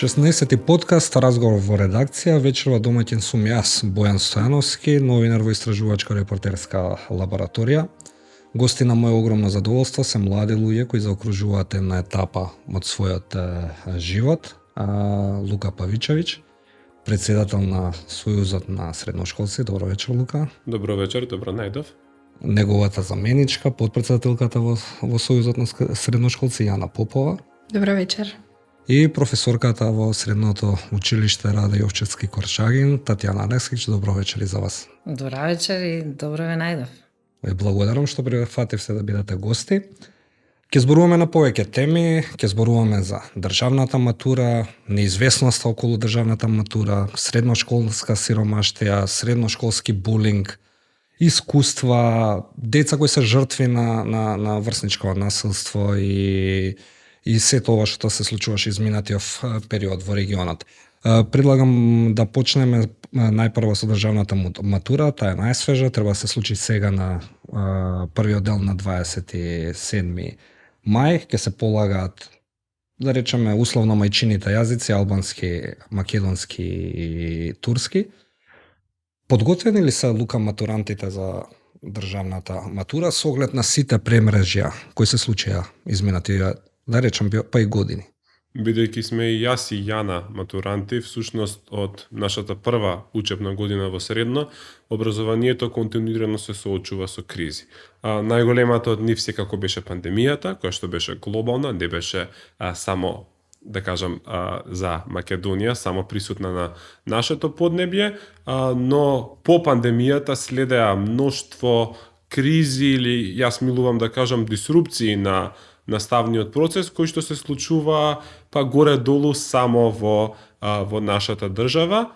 Шеснаесети подкаст Разговор во редакција. Вечерва домаќин сум јас, Бојан Стојановски, новинар во истражувачко-репортерска лабораторија. Гости на моје огромно задоволство се млади луѓе кои заокружуваат една етапа од својот живот. Лука Павичевиќ, председател на Сојузот на средношколци. Добро вечер, Лука. Добро вечер, добро најдов. Неговата заменичка, подпредседателката во Сојузот на средношколци, Јана Попова. Добро вечер. И професорката во Средното училиште Раде Јовчевски Корчагин, Татјана Лескич. Добро вечер и за вас. Добра вечер и добро ве најдов. Ве благодарам што прифативте да бидете гости. Ќе зборуваме на повеќе теми, ќе зборуваме за државната матура, неизвестноста околу државната матура, средношколска сиромаштија, средношколски булинг, искуства, деца кои се жртви на врсничко насилство и сето ова што се случуваше изминатиот период во регионот. Предлагам да почнеме најпрво со државната матура, таа е најсвежа, треба да се случи сега на првиот дел на 27 мај, ќе се полагаат, да речеме, условно мајчините јазици, албански, македонски и турски. Подготвени ли се, Лука, матурантите за државната матура со оглед на сите премрежја кои се случија изминатиот, да речем, па и години? Бидејќи сме и јас и Јана матуранти, всушност од нашата прва учебна година во средно, образованието континуирано се соочува со кризи. Најголемата од нив секако беше пандемијата, која што беше глобална, не беше само, да кажам, за Македонија, само присутна на нашето поднебје, но по пандемијата следеа мноштво кризи или, јас милувам да кажам, дисрупции на наставниот процес кој што се случува па горе-долу само во нашата држава.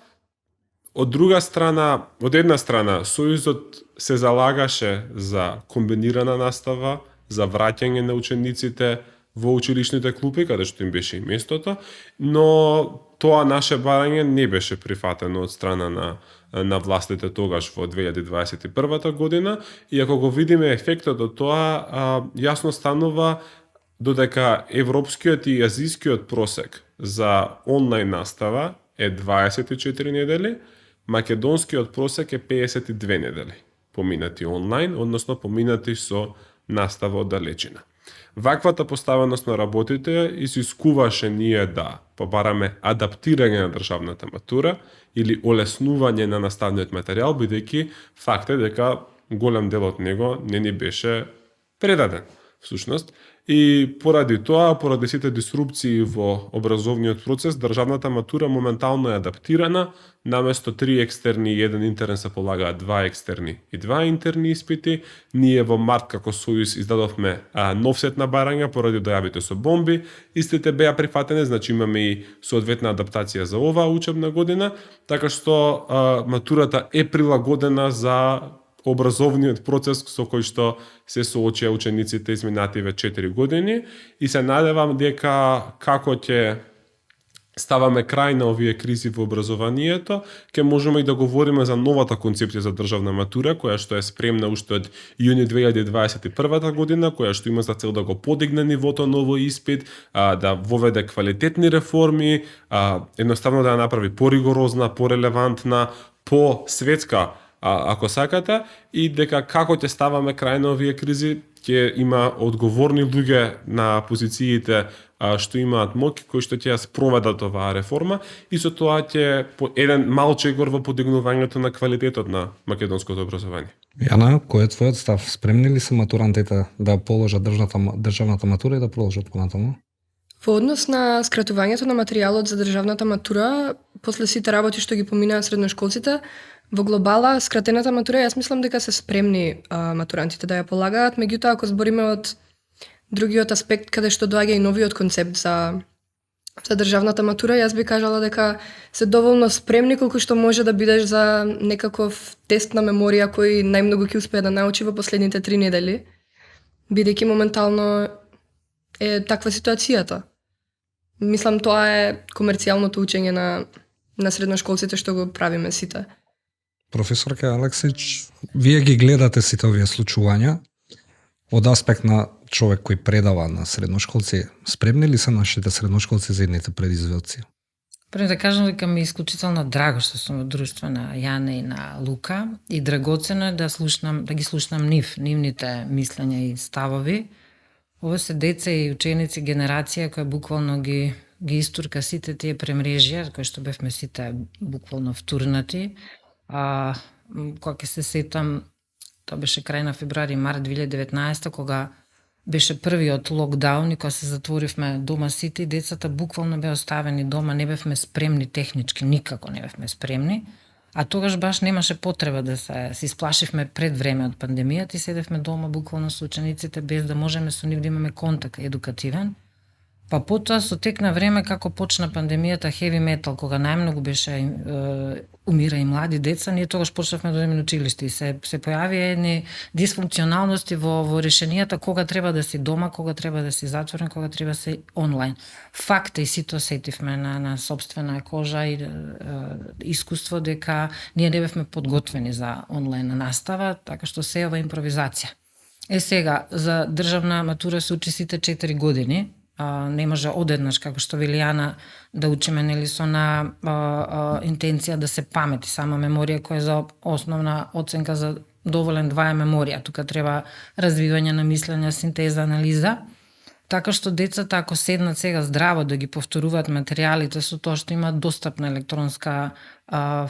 Од една страна, Сојузот се залагаше за комбинирана настава, за враќање на учениците во училишните клупи, каде што им беше и местото, но тоа наше барање не беше прифатено од страна на властите тогаш во 2021 година, и ако го видиме ефектот од тоа, јасно станува додека европскиот и азискиот просек за онлайн настава е 24 недели, македонскиот просек е 52 недели поминати онлайн, односно поминати со настава од далечина. Ваквата поставеност на работите изискуваше ние да побараме адаптирање на државната матура или олеснување на наставниот материјал, бидејќи факт е дека голем дел од него не ни беше предаден, всушност. И поради тоа, поради сите дисрупции во образовниот процес, државната матура моментално е адаптирана. Наместо 3 екстерни и 1 интерен се полагаат 2 екстерни и 2 интерни испити. Ние во март како Сојуз издадовме нов сет на барања поради дојавите со бомби. Истите беа прифатени, значи имаме и соодветна адаптација за оваа учебна година, така што матурата е прилагодена за образовниот процес со кој што се соочија учениците изминативе 4 години, и се надевам дека како ќе ставаме крај на овие кризи во образованието, ќе можеме и да говориме за новата концепција за државна матура, која што е спремна уште од јуни 2021 година, која што има за цел да го подигне нивото на овој испит, да воведе квалитетни реформи, едноставно да ја направи поригорозна, порелевантна, посветска, ако сакате, и дека како ќе ставаме крај на овие кризи, ќе има одговорни луѓе на позициите што имаат моќ, кои што ќе ја спроведат оваа реформа, и со тоа ќе еден мал чегор во подигнувањето на квалитетот на македонското образование. Јана, кој е твојот став? Спремни ли се матурантите да положат државната матура и да продолжат понатаму? Во однос на скратувањето на материјалот за државната матура, после сите работи што ги поминаат средношколците, во глобала, скратената матура, јас мислам дека се спремни матурантите да ја полагаат, меѓутоа ако збориме од другиот аспект, каде што доаѓа и новиот концепт за за државната матура, јас би кажала дека се доволно спремни колку што може да бидеш за некаков тест на меморија кој најмногу ќе успее да научи во последните 3 недели, бидејќи моментално е таква ситуацијата. Мислам, тоа е комерцијалното учење на средношколците што го правиме сите. Професорке Алексич, вие ги гледате сите овие случувања од аспект на човек кој предава на средношколци. Спремни ли се нашите средношколци за едните предизвици? Прво да кажам дека ми е исклучително драго што сум во друштво на Јана и на Лука и драгоцено е да ги слушнам нивните мислења и ставови. Ова се деца и ученици генерација која буквално ги истурка сите тие премрежја кои што бевме сите буквално втурнати. Кога ќе се сетам, тоа беше крај на февруари март 2019 кога беше првиот локдаун и кога се затворивме дома сите и децата буквално беа оставени дома, не бевме спремни технички, никако не бевме спремни. А тогаш баш немаше потреба да се исплашивме пред време од пандемијата и седевме дома буквално со учениците без да можеме со нив да имаме контакт едукативен. Па потоа со тек на време како почна пандемијата heavy metal, кога најмногу беше умира и млади деца, ние тогаш почнавме да одиме на училиште и се појави едни дисфункционалности во решенијата кога треба да си дома, кога треба да си затворен, кога треба да си онлайн. Факт е и сите осетивме на собствена кожа и искуство дека ние не бевме подготвени за онлайн настава, така што се ова импровизација. Сега, за државна матура се учи сите 4 години, не може одеднаш, како што вели Јана, да учиме нели со интенција да се памети, само меморија која за основна оценка за доволен 2 е меморија. Тука треба развивање на мислење, синтеза, анализа. Така што децата ако седнат сега здраво да ги повторуваат материјалите со тоа што имаат достапна електронска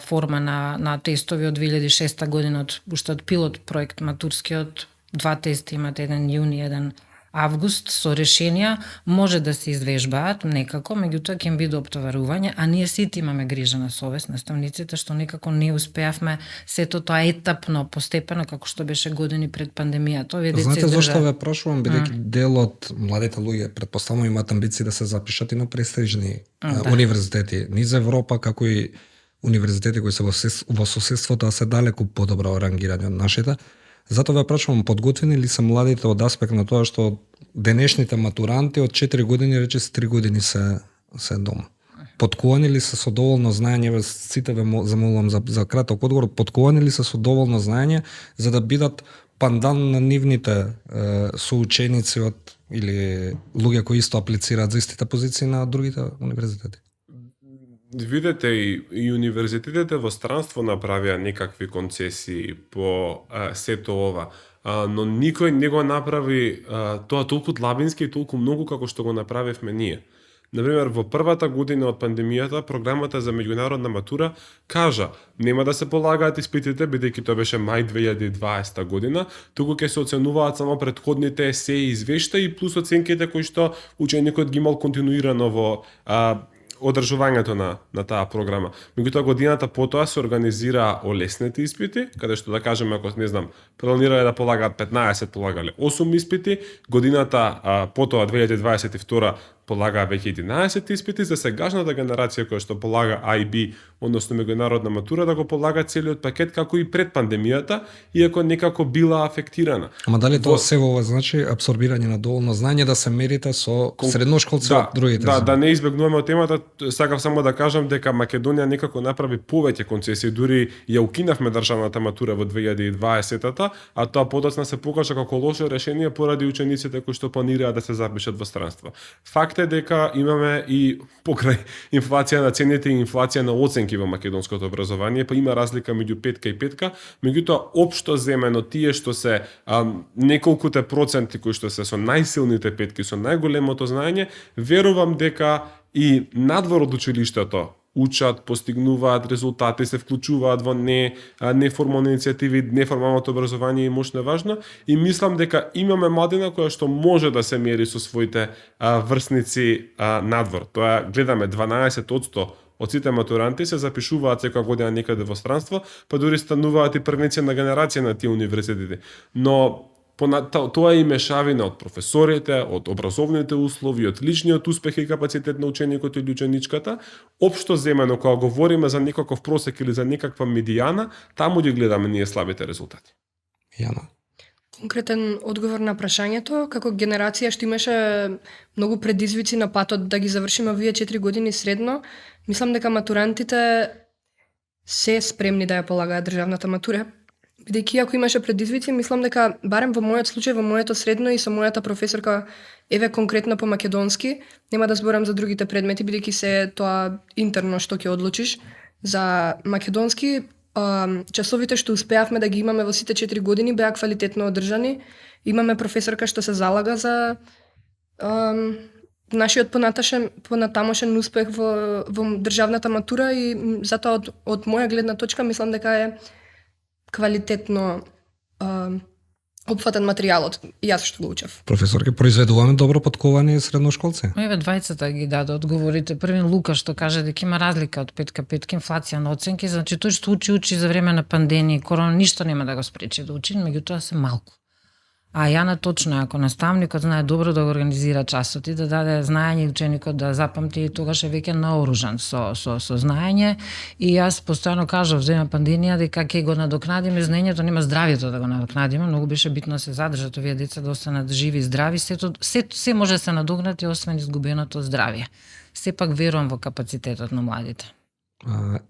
форма на тестови од 2006 година, уште од пилот проект матурскиот, 2 теста имат, еден јуни, еден август, со решенија може да се извежбаат некако, меѓутоа ќе им биде оптоварување, а ние сите имаме грижа на совест, наставниците, што некако не успеавме сето тоа етапно, постепено, како што беше години пред пандемијата. Знаете зашто ве прашувам, бидејќи дел од младите луѓе претпоставувам имаат амбиции да се запишат и на престижни универзитети, низ Европа, како и универзитети кои се во соседството, а се далеку подобро рангирани од нашите. Затоа ве прашувам, подготвени ли се младите од аспект на тоа што денешните матуранти од 4 години речиси 3 години се дома? Подкувани ли се со доволно знаење, сите ве замолувам за краток одговор, подкувани ли се со доволно знаење за да бидат пандан на нивните соученици од или луѓе кои исто аплицираат за истите позиции на другите универзитети? Видете, и универзитетите во странство направија некакви концесии по сето ова, но никој не го направи тоа толку длабински и толку многу како што го направивме ние. Например, во првата година од пандемијата, програмата за меѓународна матура кажа, нема да се полагаат испитите, бидејќи тоа беше мај 2020 година, туку ќе се оценуваат само претходните есеи и извештаи плюс оценките кои што ученикот ги имал континуирано во одржувањето на таа програма. Меѓутоа годината потоа се организира олеснети испити, каде што да кажеме, ако не знам, планирале да полагаат 15, полагале 8 испити, годината потоа 2022 полагаа веќе 11 испити, за сегашната генерација која што полага IB, односно меѓународна матура, да го полага целиот пакет како и пред пандемијата, иако некако била афектирана. Ама дали тоа се ова значи абсорбирање на доволно знаење да се мерите со средношколци од другите? Да не избегнуваме од темата, сакав само да кажам дека Македонија некако направи повеќе концесии, дури ја укинавме државната матура во 2020-та, а тоа подоцна се покажа како лошо решение поради учениците кои што планираат да се запишат во странство. Факт е дека имаме и покрај инфлација на цените и инфлација на оценки во македонското образование, па има разлика меѓу 5 и 5, меѓутоа општо земено тие што се неколкуте проценти кои што се со најсилните петки, со најголемото знаење, верувам дека и надвор од училиштето учат, постигнуваат резултати, се вклучуваат во неформални иницијативи, неформалното образование и мощно е важно и мислам дека имаме младина која што може да се мери со своите врсници надвор. Тоа гледаме 12% од сите матуранти се запишуваат секоја година некаде во странство, па дури стануваат и првници на генерација на тие универзитети. Но тоа е и мешавина од професорите, од образовните услови, од личниот успех и капацитет на ученикот или ученичката. Општо земено, кога говориме за некаков просек или за некаква медијана, таму ги гледаме ние слабите резултати. Јана. Конкретен одговор на прашањето, како генерација што имаше многу предизвици на патот да ги завршиме овие 4 години средно, мислам дека матурантите се спремни да ја полагаат државната матура. Бидејќи ако имаше предизвици, мислам дека барем во мојот случај, во моето средно и со мојата професорка, еве конкретно по македонски, нема да зборам за другите предмети, бидејќи се тоа интерно што ќе одлучиш. За македонски, часовите што успеавме да ги имаме во сите 4 години беа квалитетно одржани. Имаме професорка што се залага за нашиот понатамошен успех во државната матура и затоа од моја гледна точка мислам дека е квалитетно опфатен материјалот. Јас што го учев. Професорке, произведуваме добро подковани средношколци? Еве двајцата ги даде одговорите. Првин Лука што каже дека има разлика од 5К5, инфлација на оценки, значи тој што учи за време на пандемија, корона, ништо нема да го спречи да учи, меѓутоа се малку. А Јана точно, ако наставникот знае добро да го организира часот и да даде знаење ученикот да запамти, тогаш е веќе наоружан со знаење. И јас постојано кажав за пандемија дека ќе го надокнадиме знаењето, нема здравието да го надокнадиме. Многу беше битно да се задржат овие деца да останат живи и здрави. Се може да се надокнати освен изгубеното здравје. Сепак верувам во капацитетот на младите.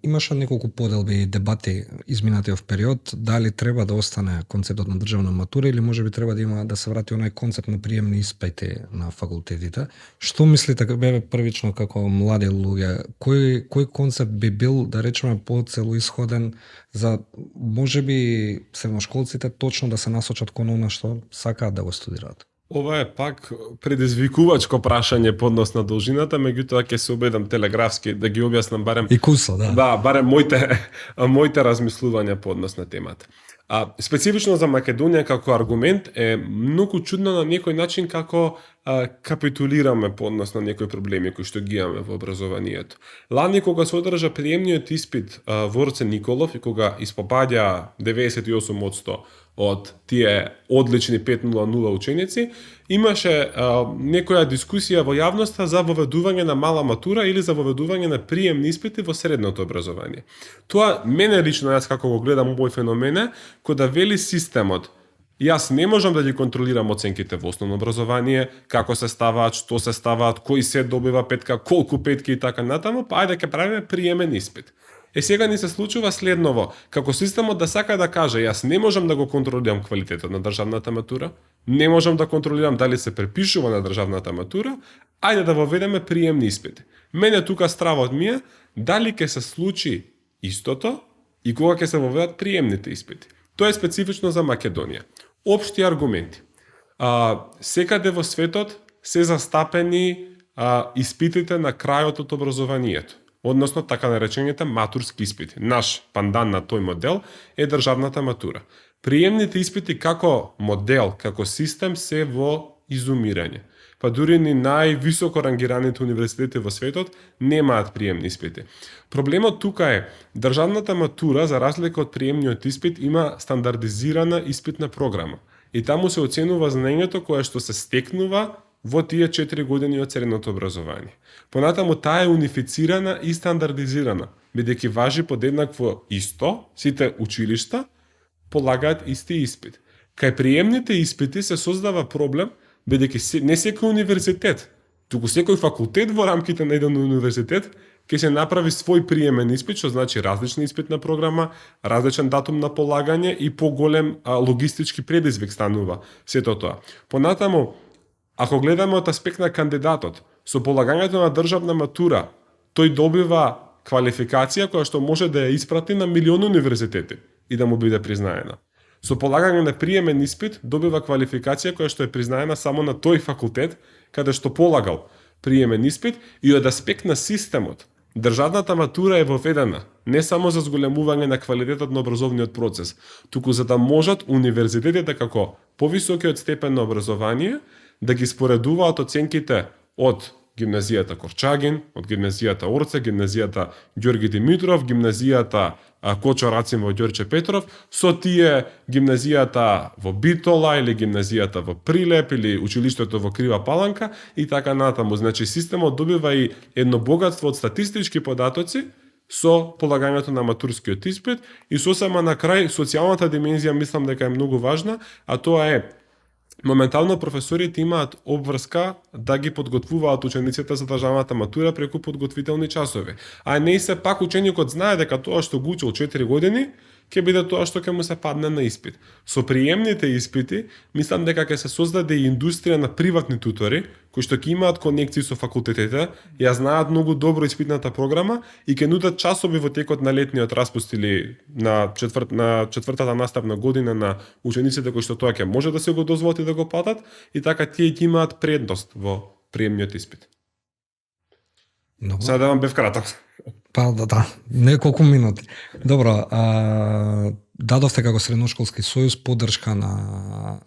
Имаше неколку поделби и дебати изминатиот период, дали треба да остане концептот на државна матура или можеби треба да има да се врати онај концепт на приемни испити на факултетите. Што мислите беве првично како млади луѓе, кој концепт би бил, да речеме, поцелоисходен за можеби средношколците точно да се насочат кон она што сакаат да го студираат? Ова е пак предизвикувачко прашање по однос на должината, меѓутоа ќе се обидам телеграфски да ги објаснам барем и кусо, да. Да, барем моите размислувања по однос на темата. Специфично за Македонија како аргумент е многу чудно на некој начин како капитулираме по однос на некои проблеми кои што ги имаме во образованието. Лани кога се одржа приемниот испит во Орце Николов и кога испопаѓа 98% од тие одлични 500 ученици, имаше некоја дискусија во јавноста за воведување на мала матура или за воведување на приемни испити во средното образование. Тоа мене лично, јас како го гледам овој феномен е, кога вели системот, јас не можам да ги контролирам оценките во основно образование, како се ставаат, што се ставаат, кој се добива петка, колку петки и така натаму, па ајде ќе правиме приемен испит. Сега ни се случува следново, како системот да сака да каже, јас не можам да го контролирам квалитетот на државната матура, не можам да контролирам дали се препишува на државната матура, ајде да воведеме приемни испити. Мене тука стравот ми е дали ќе се случи истото и кога ќе се воведат приемните испити. Тоа е специфично за Македонија. Општи аргументи. Секаде во светот се застапени испитите на крајот од образованието, односно така наречените матурски испити. Наш пандан на тој модел е државната матура. Приемните испити како модел, како систем се во изумирање. Па дури ни највисоко рангираните универзитети во светот немаат приемни испити. Проблемот тука е, државната матура, за разлика од приемниот испит, има стандардизирана испитна програма. И таму се оценува знаењето кое што се стекнува во тие 4 години од средното образование. Понатаму таа е унифицирана и стандардизирана, бидејќи важи подеднакво исто, сите училишта полагаат исти испит. Кај приемните испити се создава проблем, бидејќи не секој универзитет, туку секој факултет во рамките на еден универзитет ќе се направи свој приемен испит, што значи различна испитна програма, различен датум на полагање и поголем логистички предизвик станува сето тоа. Понатаму, ако гледаме од аспект на кандидатот, со полагањето на државна матура, тој добива квалификација која што може да ја испрати на милион универзитети и да му биде признаена. Со полагање на приемен испит добива квалификација која што е признаена само на тој факултет каде што полагал приемен испит и од аспект на системот. Државната матура е воведена не само за зголемување на квалитетот на образовниот процес, туку за да можат универзитетите како повисокиот степен на образование да ги споредуваат оценките од гимназијата Корчагин, од гимназијата Орце, гимназијата Ѓорги Димитров, гимназијата Кочо Рацин во Ѓорче Петров, со тие гимназијата во Битола или гимназијата во Прилеп или училиштето во Крива Паланка и така натаму. Значи системот добива и едно богатство од статистички податоци со полагањето на матурскиот испит и сосема на крај социјалната димензија мислам дека е многу важна, а тоа е моментално професорите имаат обврска да ги подготвуваат учениците за државната матура преку подготвителни часови. А не се пак ученикот знае дека тоа што го учил 4 години ќе биде тоа што ќе му се падне на испит. Со приемните испити, мислам дека ќе се создаде и индустрија на приватни тутори, кои што ќе имаат конекции со факултетите, ја знаат многу добро испитната програма и ќе нудат часови во текот на летниот распуст или на четвртата наставна година на учениците кои што тоа ќе може да се го дозволат и да го платат, и така тие ќе имаат предност во приемниот испит. Сега да вам бев краток. Па да, неколку минути. Добро, дадовте како Средношколски сојуз поддршка на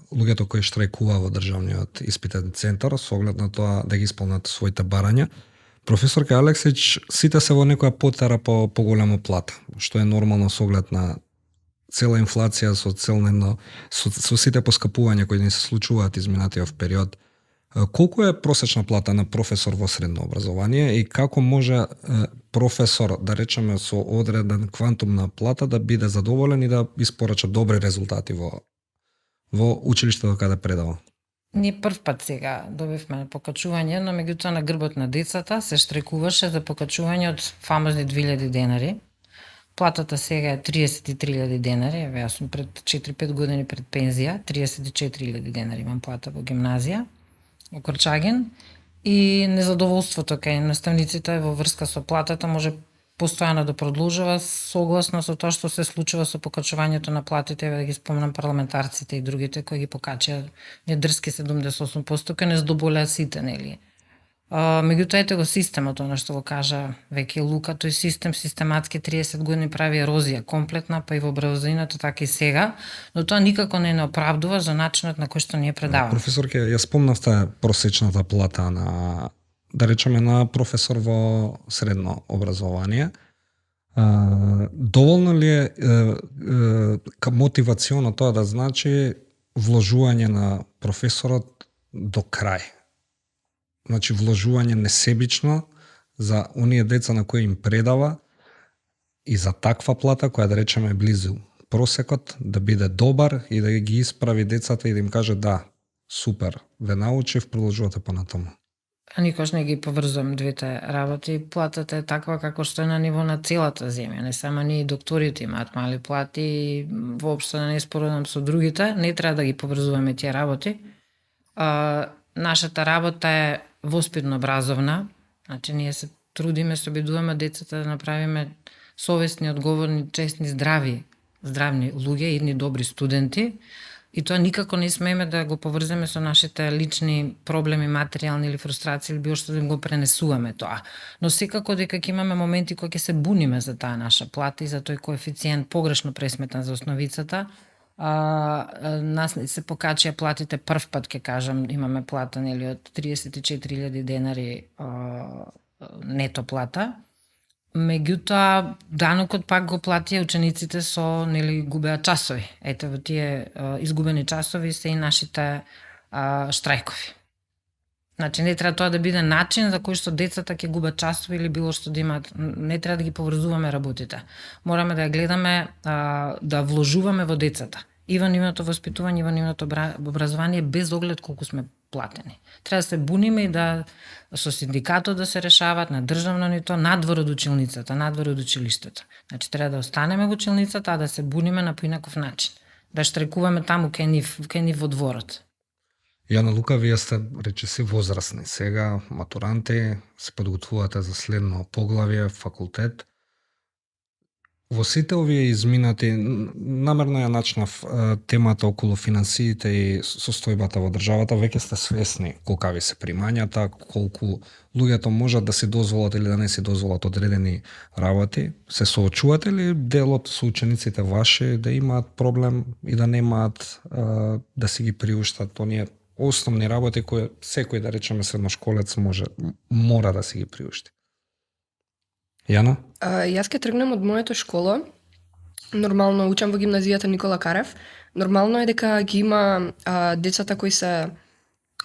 луѓето кои штрајкува во државниот испитен центар со оглед на тоа да ги исполнат своите барања. Професорка Алексич, сите се во некоја потера по поголема плата, што е нормално со оглед на цела инфлација, со сите поскапувања кои ни се случуваат изминатиот период. Колку е просечна плата на професор во средно образование и како може професор, да речеме, со одреден квантум на плата да биде задоволен и да испорача добри резултати во училиштето каде предава? Ние прв пат сега добивме покачување, но меѓутоа на грбот на децата се штрекуваше за покачување од фамозни 2000 денари. Платата сега е 33.000 денари, јас сум пред 4-5 години пред пензија, 34.000 денари имам плата во гимназија, во Корчагин, и незадоволството кај наставниците во врска со платата може постојано да продолжува согласно со тоа што се случува со покачувањето на платите, да ги спомнам парламентарците и другите кои ги покачаа не дрски 78%, кои не задоволеа сите, нели? Меѓутоа ете го системот, она што го кажа веќе Лука, тој систем систематски 30 години прави ерозија комплетна, па и во образованието така и сега, но тоа никако не оправдува за начинот на кој што ние предаваме. Професорке, ја спомнавте просечната плата на, да речеме, на професор во средно образование. Доволно ли е мотивационо тоа да значи вложување на професорот до крај? Значи вложување несебично за оние деца на кои им предава и за таква плата која, да речеме, близу просекот, да биде добар и да ги исправи децата и да им каже да, супер, ве научив, продолжувате понатаму. А никош не ги поврзувам двете работи. Платата е таква како што е на ниво на целата земја. Не само ние и докторите имаат мали плати и воопшто не споредам со другите. Не треба да ги поврзуваме тие работи. Нашата работа е воспитно образовна. Значи ние се трудиме, се обидуваме децата да направиме совесни, одговорни, честни, здравни луѓе, едни добри студенти. И тоа никако не смееме да го поврземе со нашите лични проблеми, материјални или фрустрации, или било што да им го пренесуваме тоа. Но секако дека ќе имаме моменти кои ќе се буниме за таа наша плата и за тој коефициент погрешно пресметан за основицата. Нас се покачија платите прв пат, ќе кажам, имаме плата нели од 34.000 денари нето плата. Меѓутоа, данокот пак го платија учениците со, нели, губеа часови. Ете, во тие изгубени часови се и нашите штрајкови. Значи, не треба тоа да биде начин за кој што децата ќе губат часови или било што да имаат. Не треба да ги поврзуваме работите. Мораме да ја гледаме, да вложуваме во децата. И во нивното воспитување, и во нивното образование, без оглед колку сме платени. Треба да се буниме и да со синдикатот да се решават на државно ниво надвор од училницата, надвор од училиштето. Значи треба да останеме во училницата, а да се буниме на поинаков начин. Да штрекуваме таму кај нив во дворот. Јана Лука, вие сте речиси возрастни. Сега матуранти се подготвувате за следно поглавје, факултет. Во сите овие изминати, намерно ја начнав темата околу финансиите и состојбата во државата, веќе сте свесни колкави се примањата, колку луѓето можат да си дозволат или да не си дозволат одредени работи. Се соочувате ли делот со учениците ваши да имаат проблем и да немаат да си ги приуштат оние основни работи кои секој, да речеме, средношколец мора да си ги приушти. Јана? Јас ке тргнам од моето школа. Нормално учам во гимназијата Никола Карев. Нормално е дека ги има децата кои се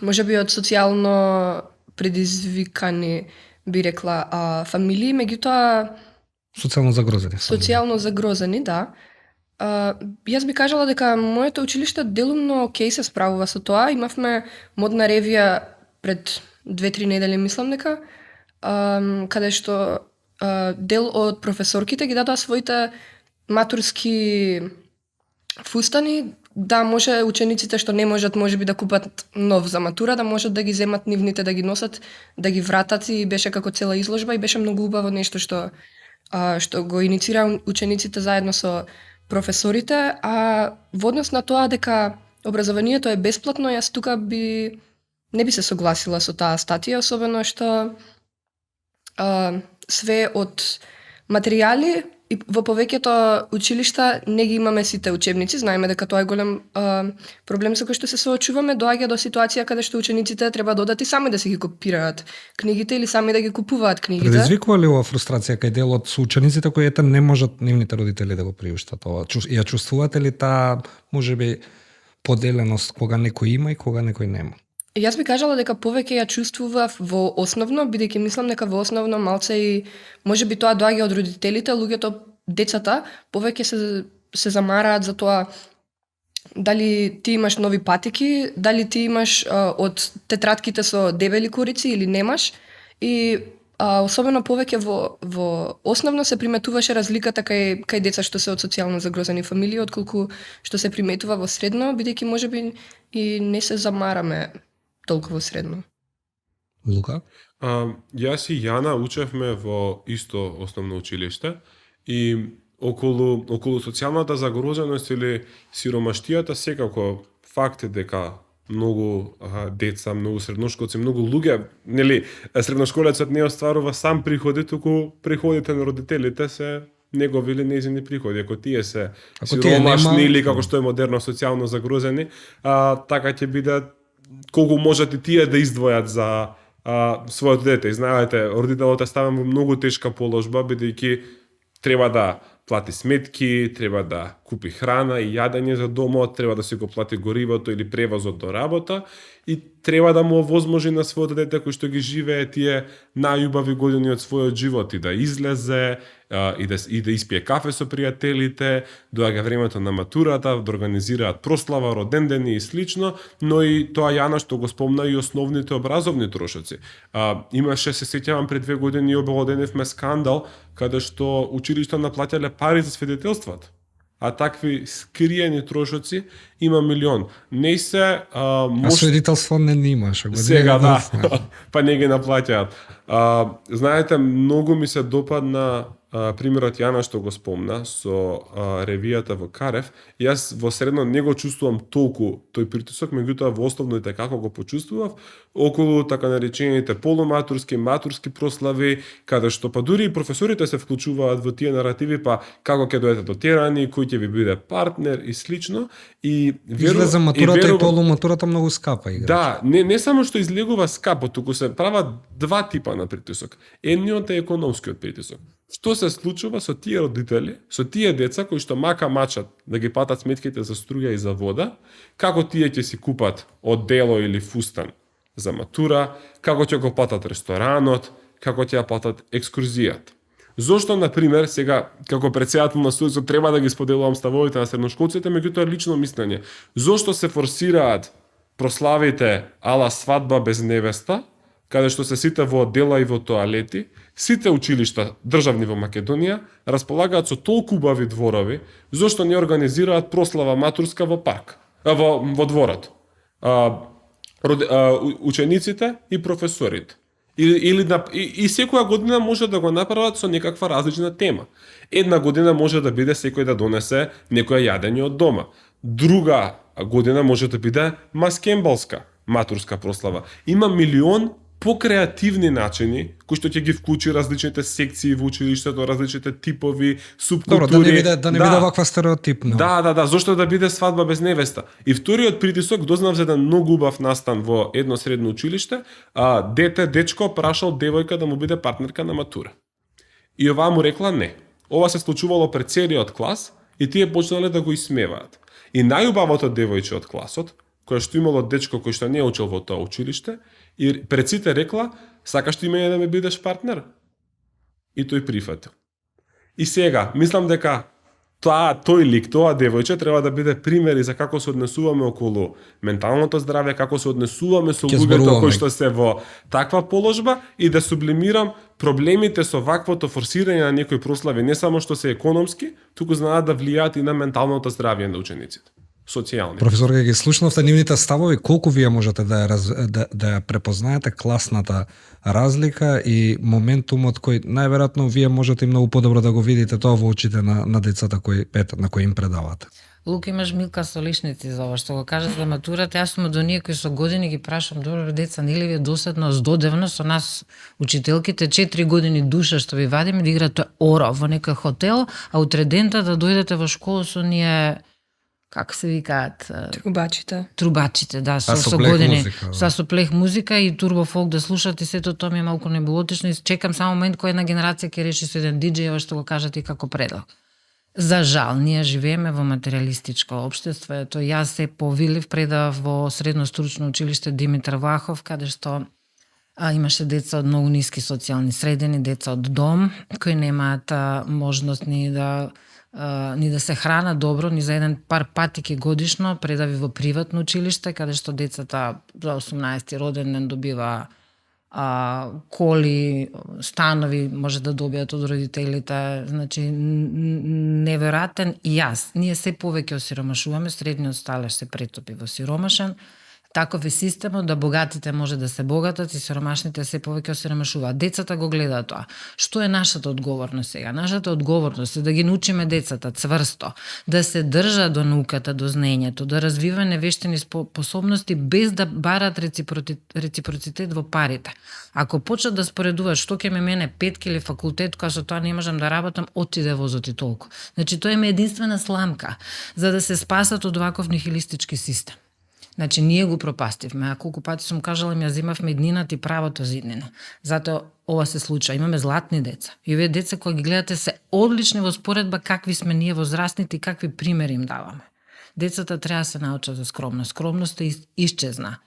можеби од социјално предизвикани, би рекла, фамилии, меѓутоа Социјално загрозени. социјално загрозени, да. Јас би кажала дека моето училиште делумно окей се справува со тоа. Имавме модна ревија пред 2-3 недели, мислам дека, каде што дел од професорките ги дадоа своите матурски фустани, да може учениците што не можат можеби да купат нов за матура, да можат да ги земат нивните, да ги носат, да ги вратат, и беше како цела изложба и беше многу убаво нешто што го иницира учениците заедно со професорите, а во однос на тоа дека образованието е бесплатно, јас тука не би се согласила со таа статија, особено што све од материјали и во повеќето училишта не ги имаме сите учебници. Знаеме дека тоа е голем проблем со кој што се соочуваме. Доаѓа до ситуација каде што учениците треба да одат и сами да си ги копираат книгите или сами да ги купуваат книгите. Предизвикува ли ова фрустрација кај дел од соучениците кои не можат нивните родители да го приуштат ова? Ја чувствувате ли таа можеби поделеност кога некој има и кога некој нема? Јас би кажала дека повеќе ја чувствував во основно, бидејќи мислам дека во основно малце и можеби тоа доаѓа од родителите, луѓето, децата повеќе се замараат за тоа дали ти имаш нови патики, дали ти имаш од тетратките со дебели корици или немаш, и особено повеќе во основно се приметуваше разликата кај деца што се од социјално загрозени фамилии, отколку што се приметува во средно, бидејќи можеби и не се замараме толку во средно. Лука? Јас и Јана учевме во исто основно училиште и околу социјалната загрозеност или сиромаштијата секако факт е дека многу деца, многу средношколци, многу луѓе, нели, средношколецот не остварува сам приходи, туку приходите на родителите се негови или нејзини приходи. Ако тие се сиромашни или како што е модерно социјално загрозени, така ќе биде колку можат и тие да издвојат за своето дете. И знаете, родителот е ставен во многу тешка положба, бидејќи треба да плати сметки, треба да купи храна и јадење за домот, треба да си го плати горивото или превозот до работа и треба да му овозможи на своето дете кој што ги живее тие најубави години од својот живот и да излезе и да испие кафе со пријателите, доаѓа времето на матурата, да организираат прослава, родендени и слично, но и тоа Јана што го спомна и основните образовни трошоци. Имаше, се сеќавам, пред 2 години обелоденевме скандал каде што училишта наплаќале пари за свидетелствата. А такви скриени трошоци има милион. Не се А свидетелство не имаш. Сега да, па не ги наплаќаат. Знаете, многу ми се допадна примерот Јана што го спомна со ревијата во Карев. Јас во средно не го чувствувам толку тој притисок, меѓутоа во основните како го почувствував околу така наречените полуматурски, матурски прослави, каде што па дури и професорите се вклучуваат во тие наративи, па како ќе дојдете до терани, кој ќе ви биде партнер и слично. И излезе матурата и полуматурата многу скапа играч. Да, не само што излегува скапо, туку се прават два типа на притисок. Едниот е економскиот притисок. Што се случува со тие родители, со тие деца кои што мачат да ги платат сметките за струја и за вода, како тие ќе си купат одело или фустан за матура, како ќе го платат ресторанот, како ќе ја платат екскурзијата. Зошто, например, сега, како председател на студиото, треба да ги споделувам ставовите на средношколците, меѓутоа лично мислење. Зошто се форсираат прославите ала свадба без невеста, каде што се сите во одела и во тоалети, сите училишта државни во Македонија располагаат со толку убави дворови, зошто не организираат прослава матурска во парк, во дворот. Учениците и професорите. И секоја година може да го направат со некаква различна тема. Една година може да биде секој да донесе некоја јадење од дома. Друга година може да биде маскембалска матурска прослава. Има милион покреативни начини, кои што ќе ги вклучи различните секции во училиштето, различните типови Добро, субкултури. да не биде ваква стереотипно. Да, зошто да биде свадба без невеста? И вториот притисок, дознав за еден многу убав настан во едно средно училиште, дечко прашал девојка да му биде партнерка на матура. И оваа му рекла не. Ова се случувало пред целиот клас и тие почнале да го исмеваат. И најубавото девојче од класот, која што имало дечко кој што не учил во тоа училиште, и пред сите рекла, сакаш ти мене да ме бидеш партнер? И тој прифатил. И сега, мислам дека тој лик, тоа девојче треба да биде пример и за како се однесуваме околу менталното здравје, како се однесуваме со луѓето кои што се во таква положба и да сублимирам проблемите со ваквото форсирање на некои прослави, не само што се економски, туку знаат да влијаат и на менталното здравје на учениците. Социјални. Професор, ги слушнавте нивните ставови, колку вие можете да ја препознаете класната разлика и моментумот кој најверојатно вие можете и многу подобро да го видите тоа во очите на децата на кои им предавате. Лука, имаш милка со лишници за ова што го кажа за матурата. Јас сум од оние кои со години ги прашам, добро деца, нели ви е досадно, здодевно со нас учителките 4 години душа што ви вадиме да играте ора во некој хотел, а утре дента да дојдете во школа со ние како се викаат? Трубачите, да, со години. Со плех музика и турбофолк да слушате, сето тоа ми е малку небулотично и чекам само момент кој една генерација ќе реши со еден диџеј ова што го кажате и како предлог. За жал, ние живееме во материјалистичко општество. Ето, јас се повилив предав во средно стручно училиште Димитар Влахов, каде што имаше деца од многу ниски социјални средини, деца од дом, кои немаат можност ни да се хранат добро, ни за еден пар патики годишно, предави во приватно училиште, каде што децата за 18 роден ден добива коли, станови може да добијат од родителите, значи неверојатен и јас. Ние се повеќе осиромашуваме, средниот сталеж се претопи во сиромашен. Таков е системот да богатите може да се богатат и сиромашните се повеќе осиромашуваат. Децата го гледаат тоа. Што е нашата одговорност сега? Нашата одговорност е да ги научиме децата цврсто, да се држат до науката, до знаењето, да развива невештини способности без да барат реципроцитет во парите. Ако почнат да споредуваат што ќе ме мене петки или факултет, кога со тоа не можам да работам, отиде возот и толку. Значи тоа е единствена сламка за да се спасат од ваков нихилистички систем. Значи, ние го пропастивме, а колку пати сум кажала, ми ја земавме иднината и правото за иднина. Затоа ова се случува. Имаме златни деца. И овие деца кои ги гледате се одлични во споредба какви сме ние возрастните и какви примери им даваме. Децата треба да се научат за скромност. Скромноста исчезна.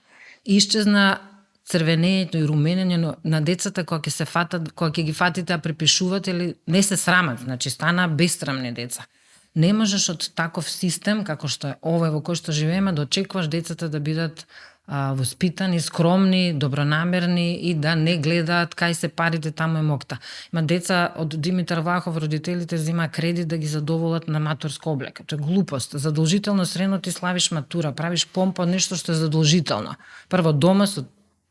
Исчезна црвенењето и руменење на децата кога ќе ги фатите да препишуваат или не се срамат, значи стана бесстрамни деца. Не можеш од таков систем, како што е овој во кој што живееме, да очекуваш децата да бидат воспитани, скромни, добронамерни и да не гледаат кај се парите, таму е мокта. Има деца од Димитар Влахов, родителите зема кредит да ги задоволат на матурска облека. Тоа е глупост. Задолжително средно ти славиш матура, правиш помпа од нешто што е задолжително. Прво дома со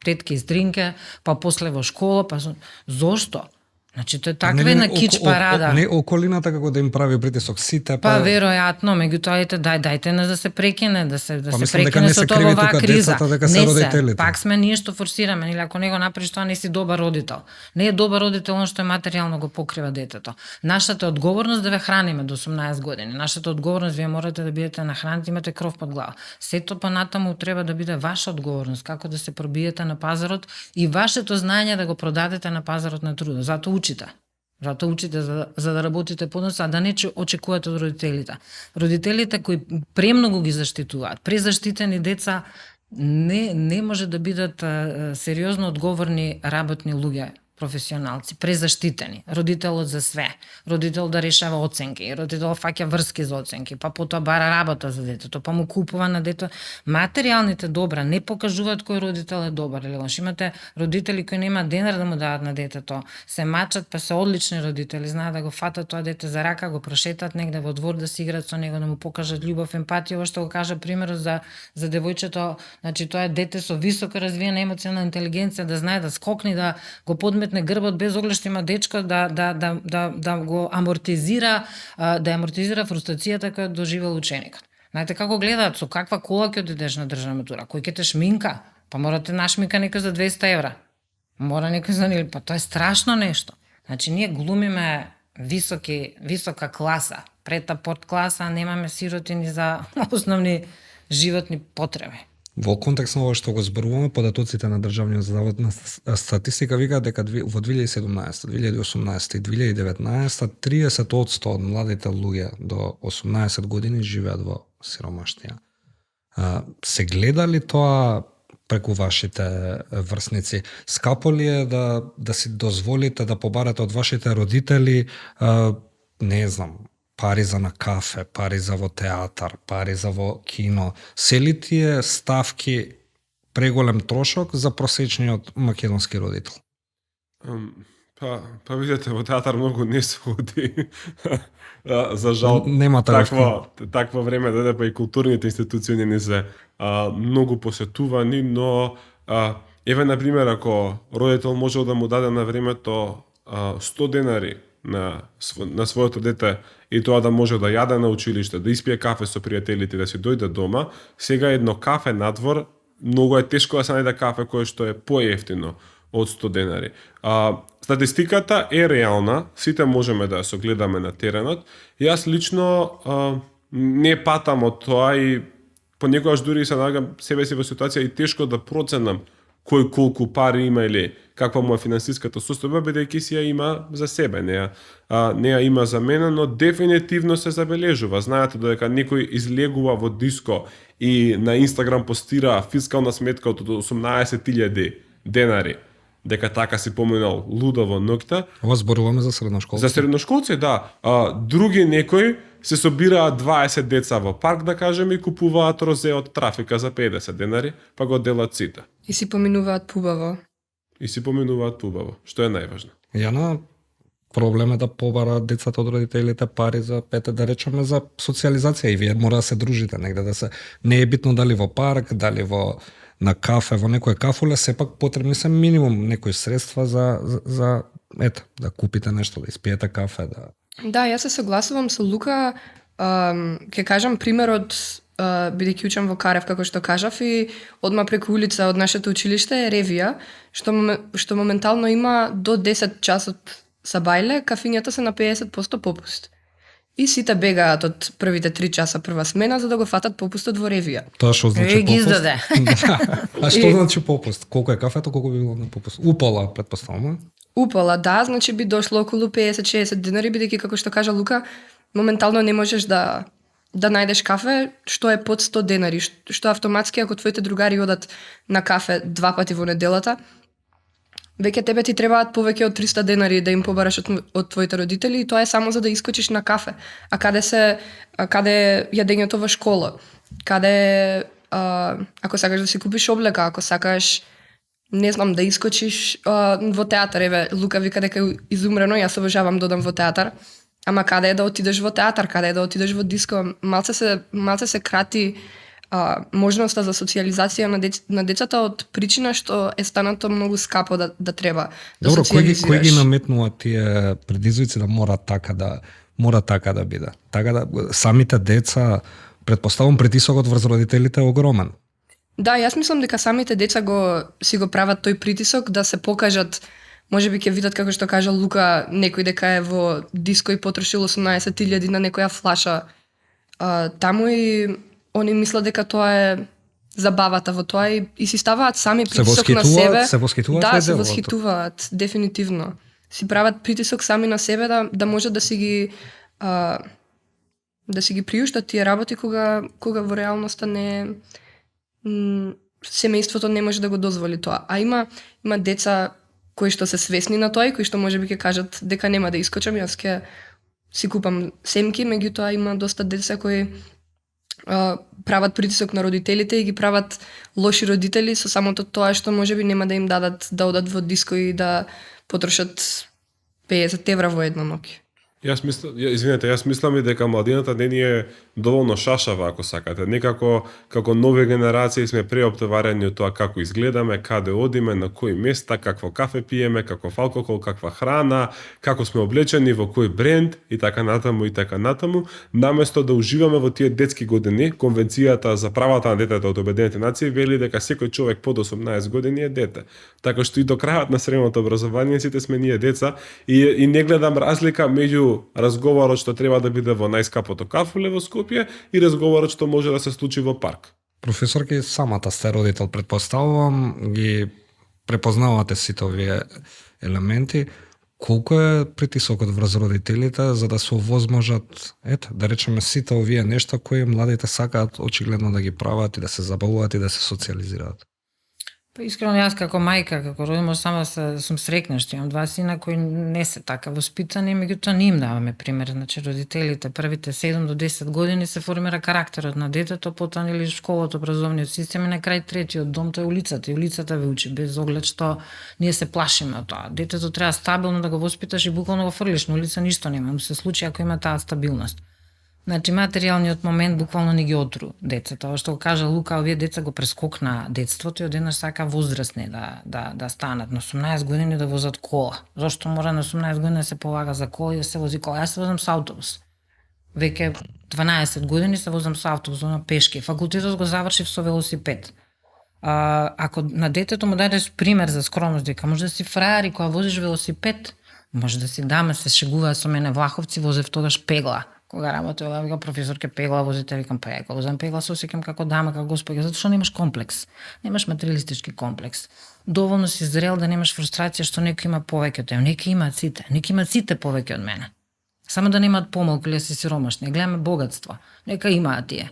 тетки и стринке, па после во школа, па зошто? Значи тоа е таква една кич парада. Не околината како да им прави притисок сите па веројатно, меѓутоа дајте не да се прекине, да се прекине со тоа оваа криза. Не се, пак сме ние што форсираме, или ако не го направиш тоа не си добар родител. Не е добар родител он што е материјално го покрива детето. Нашата одговорност да ве храниме до 18 години. Нашата одговорност вие морате да бидете нахранети, имате кров под глава. Сето па натаму треба да биде ваша одговорност како да се пробиете на пазарот и вашето знаење да го продадете на пазарот на трудот. Затоа учите за да работите подоцна, а да не очекувате од родителите. Родителите кои премногу ги заштитуваат, презаштитени деца не може да бидат сериозно одговорни работни луѓе, професионалци, презаштитени, родителот за све, родител да решава оценки, родител фаќа врски за оценки, па потоа бара работа за детето, па му купува на дето. Материјалните добра не покажуваат кој родител е добар или лош. Имате родители кои нема денар да му дадат на детето, се мачат, па се одлични родители, знаат да го фатат тоа дете за рака, го прошетат негде во двор да си играат со него, да му покажат љубов, емпатија, ова што го кажа примерот за девојчето, значи тоа е дете со високо развиена емоционална интелигенција, да знае да скокне, да го подметне грбот без оглед што има дечко да го амортизира, да амортизира фрустрацијата која доживел ученикот. Знаете како гледаат, со каква кола ќе одидеш на државна матура, кој ќе те шминка, па морате нашминка некој за 200 евра. Мора некој за нели, па тоа е страшно нешто. Значи ние глумиме висока класа, прета подкласа, а немаме сиротини за основни животни потреби. Во контекст на ова што го зборуваме, податоците на Државниот завод на статистика викаат дека во 2017, 2018 и 2019 30% од младите луѓе до 18 години живеат во сиромаштија. Се гледа ли тоа преку вашите врсници? Скапо ли е да си дозволите да побарате од вашите родители, не знам, пари за на кафе, пари за во театар, пари за во кино? Се ли тие ставки преголем трошок за просечниот македонски родител? Па видите, во театар многу не се ходи. За жал, нема такво време дојде, па и културните институции не се многу посетувани, но еве на пример ако родител можел да му даде на времето 100 денари на своето дете и тоа да може да јаде на училиште, да испие кафе со пријателите, да си дојде дома, сега едно кафе надвор многу е тешко да се најде кафе кое што е поевтино од 100 денари. Статистиката е реална, сите можеме да ја согледаме на теренот. Јас лично не патам од тоа и понекогаш дури се наоѓам себе си во ситуација и тешко да проценам кој колку пари има или каква му е финансиската состојба, бидејќи си ја има за себе, не ја има за мене, но дефинитивно се забележува. Знаете додека некој излегува во диско и на Инстаграм постира фискална сметка од 18.000 денари, дека така си поминал лудо во ноќта. Ова зборуваме за средношколци. За средношколци, да. Други некои се собираат 20 деца во парк, да кажеме, и купуваат розе од трафика за 50 денари, па го делат сите. И си поминуваат пубаво. Што е најважно. Јана, проблем е да побара децата од родителите пари за да речеме за социализација, и вие мора да се дружите негде, да се не е битно дали во парк, дали на кафе, во некој кафуле, сепак потребни се минимум некои средства за да купите нешто, да испиете кафе, да. Да, јас се согласувам со Лука. Ќе кажам примерот, бидејќи учам во Карев, како што кажав, и одма преку улица од нашето училиште е Ревија, што моментално има до 10 часот сабајле, кафињата се на 50% попуст. И сите бегаат од првите 3 часа прва смена за да го фатат попустот во Ревија. Тоа што значи ги попуст? издаде. Да. А што значи попуст? Колку е кафето, колку би било на попуст? Упола, претпоставувам. Упола, да, значи би дошло околу 50-60 денари, бидејќи како што кажа Лука, моментално не можеш да најдеш кафе што е под 100 денари, што автоматски ако твоите другари одат на кафе 2 пати во неделата, веќе тебе ти требаат повеќе од 300 денари да им побараш од твоите родители, и тоа е само за да искочиш на кафе. А каде е јадењето во школа? Каде ако сакаш да си купиш облека, ако сакаш не знам да искочиш во театар, еве Лука вика дека е изумрено, јас обожавам да одам во театар. Ама каде е да отидеш во театар, каде е да отидеш во диско? Малце се крати можноста за социализација на децата од причина што е станато многу скапо да треба да социализираш. Добро, кој ги наметнува тие предизвици да мора така да биде? Така да самите деца, претпоставувам притисокот врз родителите е огромен. Да, јас мислам дека самите деца си го прават тој притисок да се покажат. Можеби ќе видат, како што кажа Лука, некој дека е во диско и потрошил 18.000 на некоја флаша таму, и они мислат дека тоа е забавата во тоа и си ставаат сами притисок на себе. Се восхитуваат? Да, се восхитуваат, дефинитивно. Си прават притисок сами на себе да можат да си ги приуштат тие работи кога во реалноста семејството не може да го дозволи тоа. А има деца кои што се свесни на тоа и кои што можеби ќе кажат дека нема да искочам, јас ќе си купам семки, меѓутоа има доста деца кои прават притисок на родителите и ги прават лоши родители со самото тоа што можеби нема да им дадат да одат во диско и да потрошат 50 евра во една ноќ. Јас мислам и дека младината не ни е доволно шашава, ако сакате. Некако, како нови генерации сме преоптоварени од тоа како изгледаме, каде одиме, на кои места, какво кафе пиеме, каков алкохол, каква храна, како сме облечени, во кој бренд и така натаму, наместо да уживаме во тие детски години. Конвенцијата за правата на детето од Обединетите нации вели дека секој човек под 18 години е дете. Така што и до крајот на средното образование сите сме ние деца и не гледам разлика меѓу разговорот што треба да биде во најскапото кафуле во Скопје и разговорот што може да се случи во парк. Професорки, самата сте родител, предпоставувам, ги препознавате сите овие елементи. Колку е притисокот врз родителите за да се овозможат, да речеме, сите овие нешта кои младите сакаат очигледно да ги прават и да се забавуваат и да се социализираат? Па искрено јас како мајка, како родител, само сум среќна што имам два сина кои не се така воспитани, меѓутоа не им даваме пример. Значи родителите првите 7 до 10 години се формира карактерот на детето, потоа или школата, образовниот систем и на крај третиот дом тоа е улицата. И улицата ве учи без оглед што ние се плашиме од тоа. Детето треба стабилно да го воспиташ и буквално го фрлиш на улица, ништо нема, се случи ако има таа стабилност. Значи, материјалниот момент буквално не ги отру децата. Ова што го кажа Лука, овие деца го прескокна детството и одеднаш сака возрастни да станат. На 18 години да возат кола. Зошто мора на 18 години да се полага за кола и да се вози кола? Јас се возам со автобус. Веќе 12 години се возам со автобус, на пешки. Факултетот го завршив со велосипед. Ако на детето му дадеш пример за скромност, дека може да си фраер и кога возиш велосипед, може да си даме, се шегуваа со мене Влаховци, возев тогаш пегла. Кога работела, вика професорке пегла возите, викам па ја возам пегла, се осеќам како дама, како господја, затоа што немаш комплекс. Немаш материјалистички комплекс. Доволно си зрел да немаш фрустрација што некој има повеќе од тебе. Некои имаат сите повеќе од мене. Само да немаат помалку или да се сиромашни. Гледаме богатство. Нека имаат тие.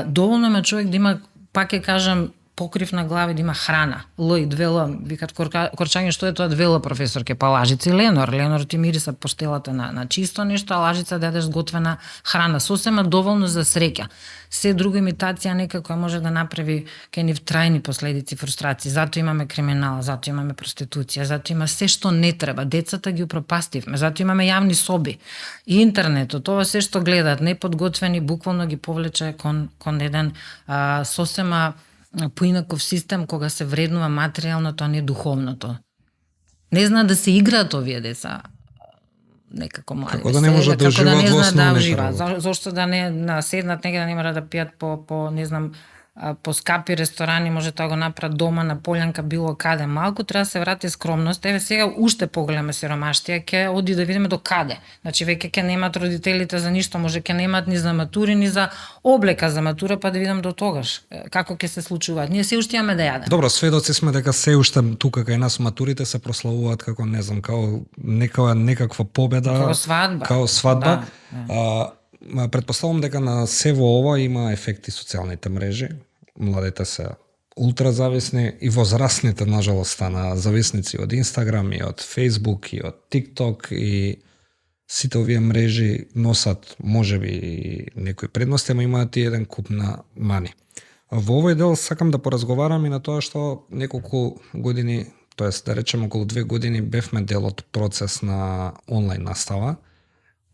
Доволно има човек да има, пак ќе кажам, покрив на глави, да има храна. Л и 2Л, викат Корчање, што е тоа 2Л, професорке, па Лажица и Ленор ти мириса поштелата на чисто нешто, а Лажица да ядеш готвена храна. Сосема доволно за среќа. Се друга имитација некако може да направи кај нив трајни последици, фрустрации. Затоа имаме криминал, затоа имаме проституција, затоа има се што не треба. Децата ги упропастивме, затоа имаме јавни соби. И интернетот, тоа се што гледаат, неподготвени, буквално ги повлече кон еден сосема поинаков систем кога се вреднува материјалното, а не духовното. Не знаат да се играат овие деца некако млади. Како да не можат да уживаат во основните работи. Зошто да не седнат негде, да не мора да пијат по не знам, по скапи ресторани, може тоа го направат дома на полјанка, било каде. Малку треба да се врати скромност. Еве сега уште поголема сиромаштија, ќе оди да видиме до каде. Значи веќе ќе немаат родителите за ништо, може ќе немаат ни за матури, ни за облека за матура, па да видам до тогаш како ќе се случуваат. Ние се уште имаме да јадеме. Добро, сведоци сме дека се уште тука кај нас матурите се прославуваат како не знам, како некаква победа, како свадба. Да. Предпоставувам дека на се во ова има ефекти социјалните мрежи. Младите се ултразависни и возрастните, нажалост, стана зависници од Инстаграм и од Фейсбук и од ТикТок и сите овие мрежи носат можеби и некои предности, ама имаат и еден куп на мани. Во овој дел сакам да поразговарам и на тоа што неколку години, тоест да речеме околу 2 години, бевме дел од процес на онлайн настава.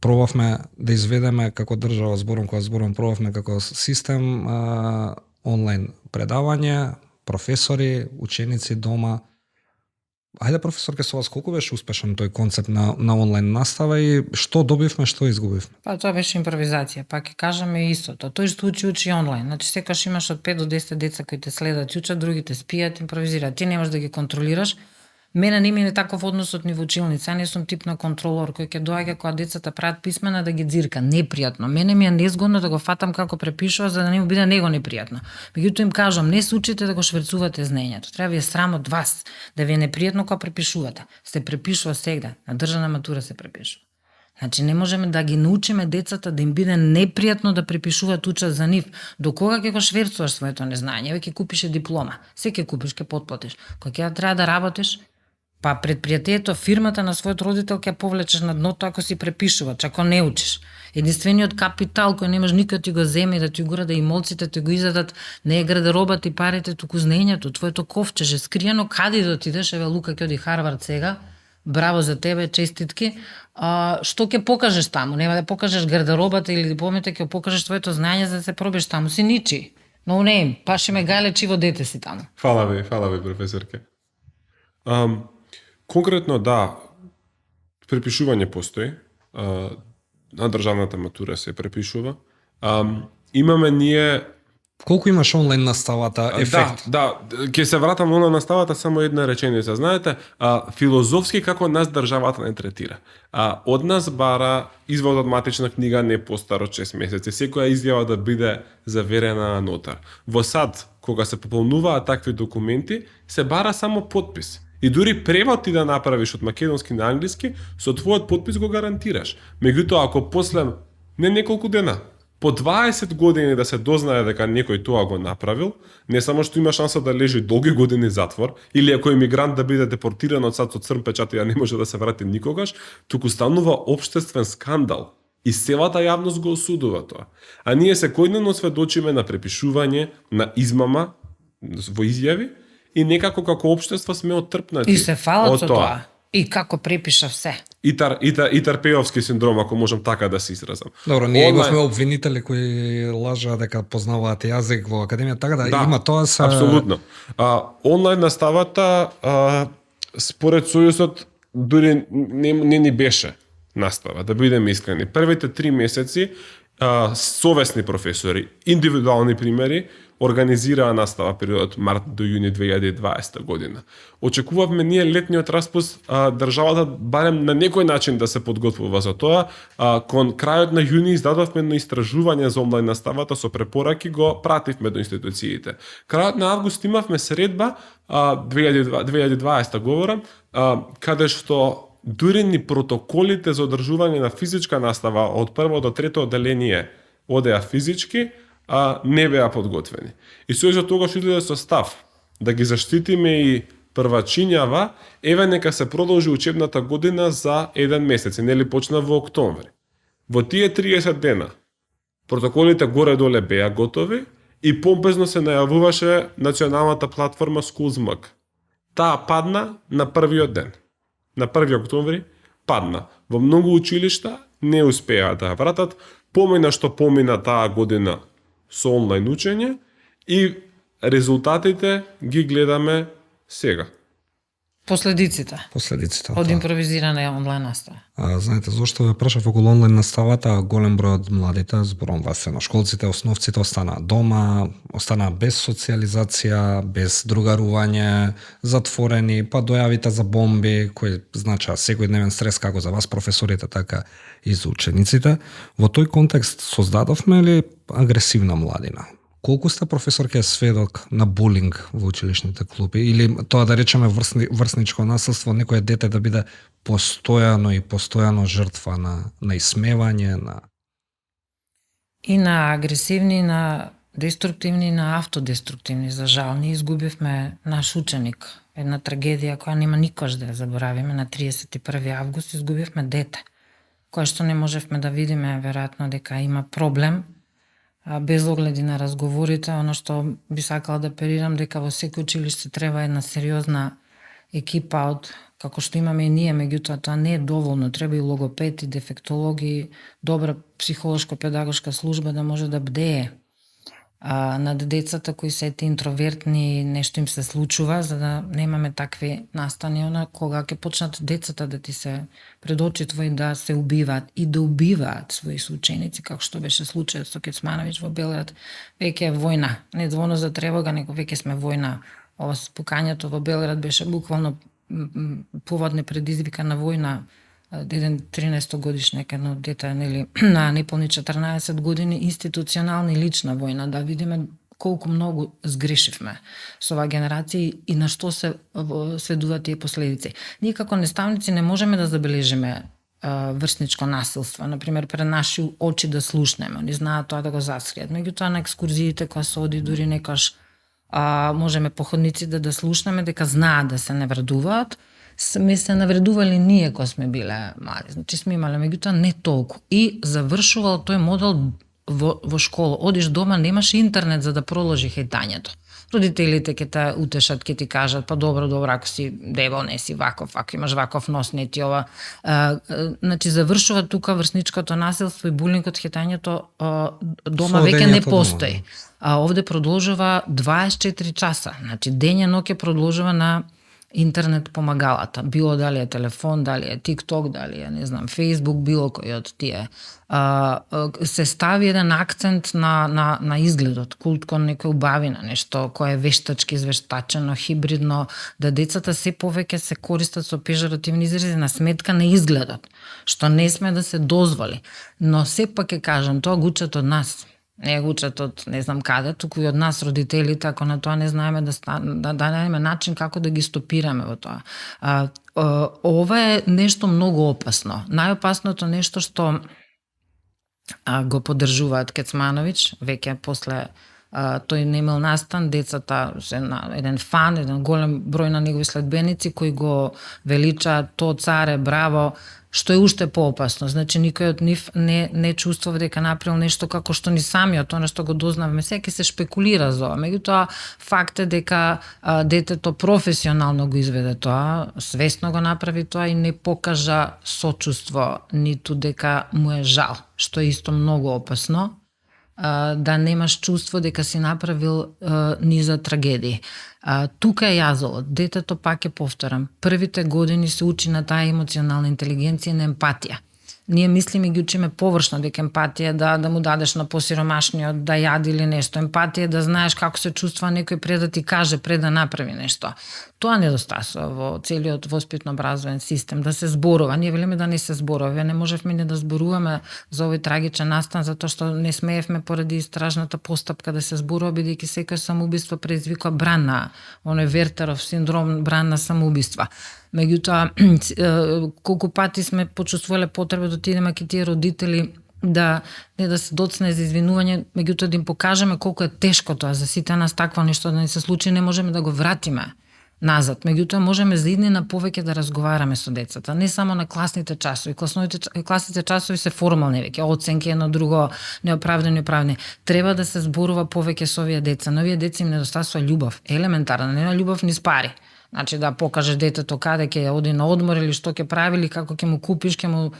Пробавме да изведеме како држава, зборам, пробавме како систем онлайн предавање, професори, ученици дома. Ајде, професорке, со вас колку беше успешен тој концепт на онлайн настава и што добивме, што изгубивме? Па тоа беше импровизација, па ќе кажеме истото. Тој што учи онлайн. Значи секогаш имаш од 5 до 10 деца кои те следат и учат, другите спијат, импровизираат. Ти не можеш да ги контролираш. Мене не ми е таков односот ни во училница, не сум тип на контролор кој ќе доаѓа кога децата прават писмена да ги дзирка, непријатно. Мене ми е незгодно да го фатам како препишува за да не му биде него непријатно. Меѓутоа им кажам, не се учите да го шверцувате знаењето. Треба ви е срам од вас, да ви е непријатно кога препишувате. Се препишува сега, на државна матура се препишува. Значи не можеме да ги научиме децата да им биде непријатно да препишуваат, учат за нив. До кога ќе го шверцуваш своето незнање? Веќе купише диплома. Се ќе купиш, ќе потплатиш. Кога ќе треба да работиш, па предпријатието, фирмата на својот родител ќе повлечеш на дното ако си препишуваш, ако не учиш. Единствениот капитал кој немаш никој ти го земи да ти го раде имолците, ти го изедат, не е градеробата и парите, туку знаењето, твоето ковчеже скриено, каде да отидеш, еве Лука ќе оди Харвард сега, браво за тебе, честитки. Што ќе покажеш таму? Нема да покажеш гардеробата или дипломите, ќе покажеш твоето знаење за да се пробиш таму. Си ничи. No name, паши ме гале чиво дете си таму. Фала ви, професорке. Конкретно, да, препишување постои. На државната матура се препишува. Имаме ние... Колку имаш онлайн наставата ефект? Да, ќе се вратам на наставата само една реченица. Знаете, филозофски како нас државата не третира. Од нас бара извод од матична книга не постар од 6 месеци. Секоја изјава да биде заверена на нотар. Во САД, кога се пополнуваат такви документи, се бара само подпис. И дури превод ти да направиш од македонски на англиски, со твојот подпис го гарантираш. Меѓутоа, ако после не неколку дена, по 20 години да се дознае дека некој тоа го направил, не само што има шанса да лежи долги години затвор, или ако емигрант да биде депортиран од САД со црн печат и да не може да се врати никогаш, туку станува општествен скандал. И целата јавност го осудува тоа. А ние секојдневно сведочиме на препишување, на измама во изјави, и некако како општество сме оттрпнати. И се фалат со тоа. И како препиша все. И Тарпеовски синдром, ако можам така да се изразам. Добро, ние имавме обвинители кои лажаа дека познаваат јазик во академија, така да има тоа се... Апсолутно. Онлайн наставата, според Сојузот, дури не ни беше настава, да бидеме искрени. Првите 3 месеци совесни професори, индивидуални примери, организираа настава периодот март до јуни 2020 година. Очекувавме ние летниот распуст државата барем на некој начин да се подготвува за тоа. Кон крајот на јуни издадовме едно истражување за онлайн наставата со препораки, го пративме до институциите. Крајот на август имавме средба 2020 говорам, каде што дури ни протоколите за одржување на физичка настава од прво до трето одделение одеа физички, не беа подготвени. И Сојузот тогаш излезе со став да ги заштитиме и првачињава, еве нека се продолжи учебната година за 1 месец, нели почна во октомври. Во тие 30 дена протоколите горе-доле беа готови и помпезно се најавуваше националната платформа SchoolsMG. Таа падна на првиот ден. На 1 октомври падна. Во многу училишта не успеа да ја вратат, помина таа година со онлайн учење и резултатите ги гледаме сега. Последиците од импровизирана онлайн настава. Знаете зошто ве прашав околу онлайн наставата? Голем број од младите, зборам вас средношколците, основците останаа дома, останаа без социализација, без другарување, затворени, па дојавите за бомби кои значаа секојдневен стрес како за вас професорите, така и за учениците. Во тој контекст создадовме ли агресивна младина? Колку сте, професорке, сведок на булинг во училишните клуби? Или тоа да речеме врсничко насилство, некој дете да биде постојано жртва на исмевање, на... И на агресивни, и на деструктивни, и на автодеструктивни. За жал, ние изгубивме наш ученик. Една трагедија која нема никош да ја заборавиме. На 31. август изгубивме дете, кое што не можевме да видиме, веројатно дека има проблем, без огледи на разговорите. Оно што би сакала да апелирам дека во секој училиште треба една сериозна екипа од како што имаме и ние, меѓутоа тоа не е доволно, треба и логопеди, дефектологи, добра психолошко-педагошка служба да може да бдее над децата кои се интровертни, нешто им се случува, за да немаме такви настани, кога ќе почнат децата да ти се пред очи твои да се убиваат и да убиваат своји соученици, како што беше случајот со Кецмановиќ во Белград. Веќе е војна, не звоно за тревога, него веќе сме војна. Ова спукањето во Белград беше буквално повод не предизвика на војна. Еден 13-годишник, едно дете, нели, на неполни 14 години, институционална и лична војна, да видиме колку многу сгрешивме со оваа генерација и на што се сведуваат тие последици. Ние како наставници не можеме да забележиме врсничко насилство, например, пред наши очи да слушнеме, они знаат тоа да го заскријат. Меѓутоа на екскурзиите кога се оди дури некаш можеме по ходниците да слушнеме дека знаат да се навредуваат, сме се навредували ние кога сме биле мали. Значи сме имале, меѓутоа не толку. И завршувал тој модел во школа. Одиш дома, немаш интернет за да проложи хејтањето. Родителите ќе те утешат, ќе ти кажат, па добро, ако си дебел, не си ваков, ако имаш ваков нос, не ти ова. Значи, завршува тука врсничкото насилство и булингот, хетањето дома веќе не постои. Овде продолжува 24 часа. Значи, дење ноќе продолжува на интернет помагалата. Било дали е телефон, дали е TikTok, дали е, не знам, Facebook, било кој од тие. Се стави еден акцент на изгледот, култ кон некој убавина, нешто кое е вештачки, извештачено, хибридно, да децата се повеќе се користат со пежоративни изрази на сметка на изгледот, што не сме да се дозволи. Но сепак ќе кажам, тоа го учат од нас. Не го учат од не знам каде, туку и од нас родителите, ако на тоа не знаеме да најдеме начин како да ги стопираме во тоа. Ова е нешто многу опасно. Најопасното нешто што го поддржуваат Кецмановиќ, веќе после тој немил настан, децата се на еден фан, еден голем број на негови следбеници кои го величаат то царе, браво, што е уште поопасно. Значи, никој од нив не чувствува дека направил нешто како што ни самиот, она што го дознаваме, секи се шпекулира за ова. Меѓутоа, факт е дека детето професионално го изведе тоа, свесно го направи тоа и не покажа сочувство, ниту дека му е жал, што е исто многу опасно, да немаш чувство дека си направил низа трагедии. Тука е јазолот. Детето, пак ќе повторам, првите години се учи на таа емоционална интелигенција и на емпатија. Ние мислиме ги учиме површно дека емпатија да му дадеш на посиромашниот да јади или нешто. Емпатија да знаеш како се чувствува некој пред да ти каже, пред да направи нешто. Тоа недостасува во целиот воспитно-образовен систем, да се зборува. Ние велиме да не се зборува. Не можевме ни да зборуваме за овој трагичен настан затоа што не смеевме поради истражната постапка да се зборува, бидејќи секој самоубиство предизвикува бран на оној Вертеров синдром, бран на самоубиства. Меѓутоа, колку пати сме почувствувале потреба да отидеме ке тие родители да не да се доцне за извинување, меѓутоа да им покажеме колку е тешко тоа за сите нас такво нешто да ни се случи, не можеме да го вратиме назад. Меѓутоа можеме за иднина повеќе да разговараме со децата, не само на класните часови. Класните часови се формални веќе, оценки едно друго, неоправдани. Треба да се зборува повеќе со овие деца. На овие деца им недостасува љубов, елементарна, не на љубов ни спари. Значи да покажеш детето каде ќе оди на одмор или што ќе прави или како ќе му купиш, ќе му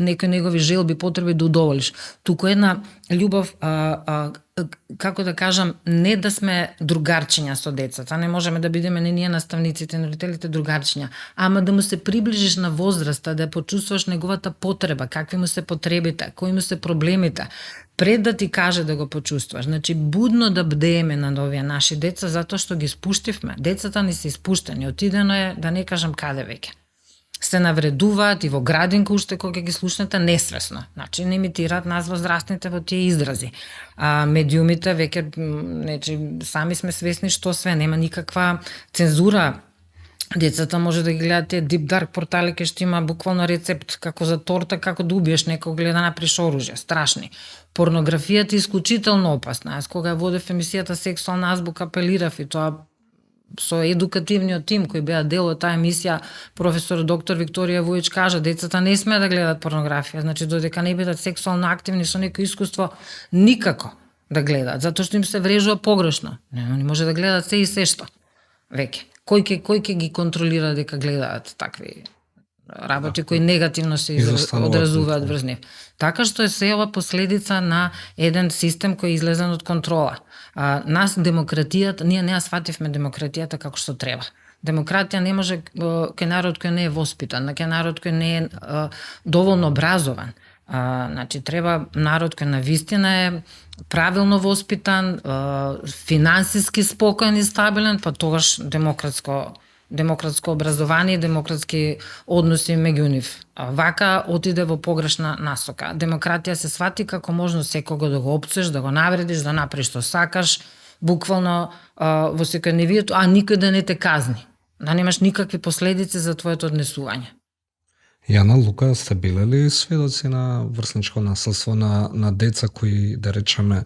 некои негови желби, потреби да удоволиш. Туку една љубов, како да кажам, не да сме другарчиња со децата, не можеме да бидеме не ние наставниците, не родителите другарчиња, ама да му се приближиш на возраста, да почувствуваш неговата потреба, какви му се потребите, кои му се проблемите, пред да ти каже да го почувствуваш. Значи, будно да бдееме на овие наши деца, затоа што ги спуштивме. Децата ни се испуштени, отидено е, да не кажам каде веќе. Се навредуваат и во градинка уште кога ги слушнете несвесно. Значи, не имитираат нас возрастните во тие изрази. Медиумите веќе, значи, сами сме свесни што све, нема никаква цензура. Децата може да ги гледаат тие Deep Dark портали кај што има буквално рецепт како за торта, како да убиеш некој, гледа наприш оружје, страшни. Порнографијата е исклучително опасна. Аз кога ја водев емисијата Сексуална азбука апелирав и тоа со едукативниот тим кој беа дел од таа емисија, професор доктор Викторија Вујич кажа, децата не сме да гледат порнографија, значи додека не бидат сексуално активни со некој искуство, никако да гледаат, затоа што им се врежува погрешно. Не може да гледаат се и се што. Веќе. Кој ќе ги контролира дека гледаат такви работи кои негативно се одразуваат врз нив. Така што е се ова последица на еден систем кој е излезен од контрола. Нас демократијата, ние не ја свативме демократијата како што треба. Демократија не може кај народ кој не е воспитан, кај народ кој не е доволно образован. Значи, треба народ кој навистина е правилно воспитан, финансиски спокоен и стабилен, па тогаш демократско образование и демократски односи меѓу нив. Вака отиде во погрешна насока. Демократија се свати како можно секого да го опцеш, да го навредиш, да направиш што сакаш, буквално во секојдневието, а никој да не те казни. Да немаш никакви последици за твоето однесување. Јана, Лука, сте биле ли сведоци на врсничко насилство на деца кои, да речеме,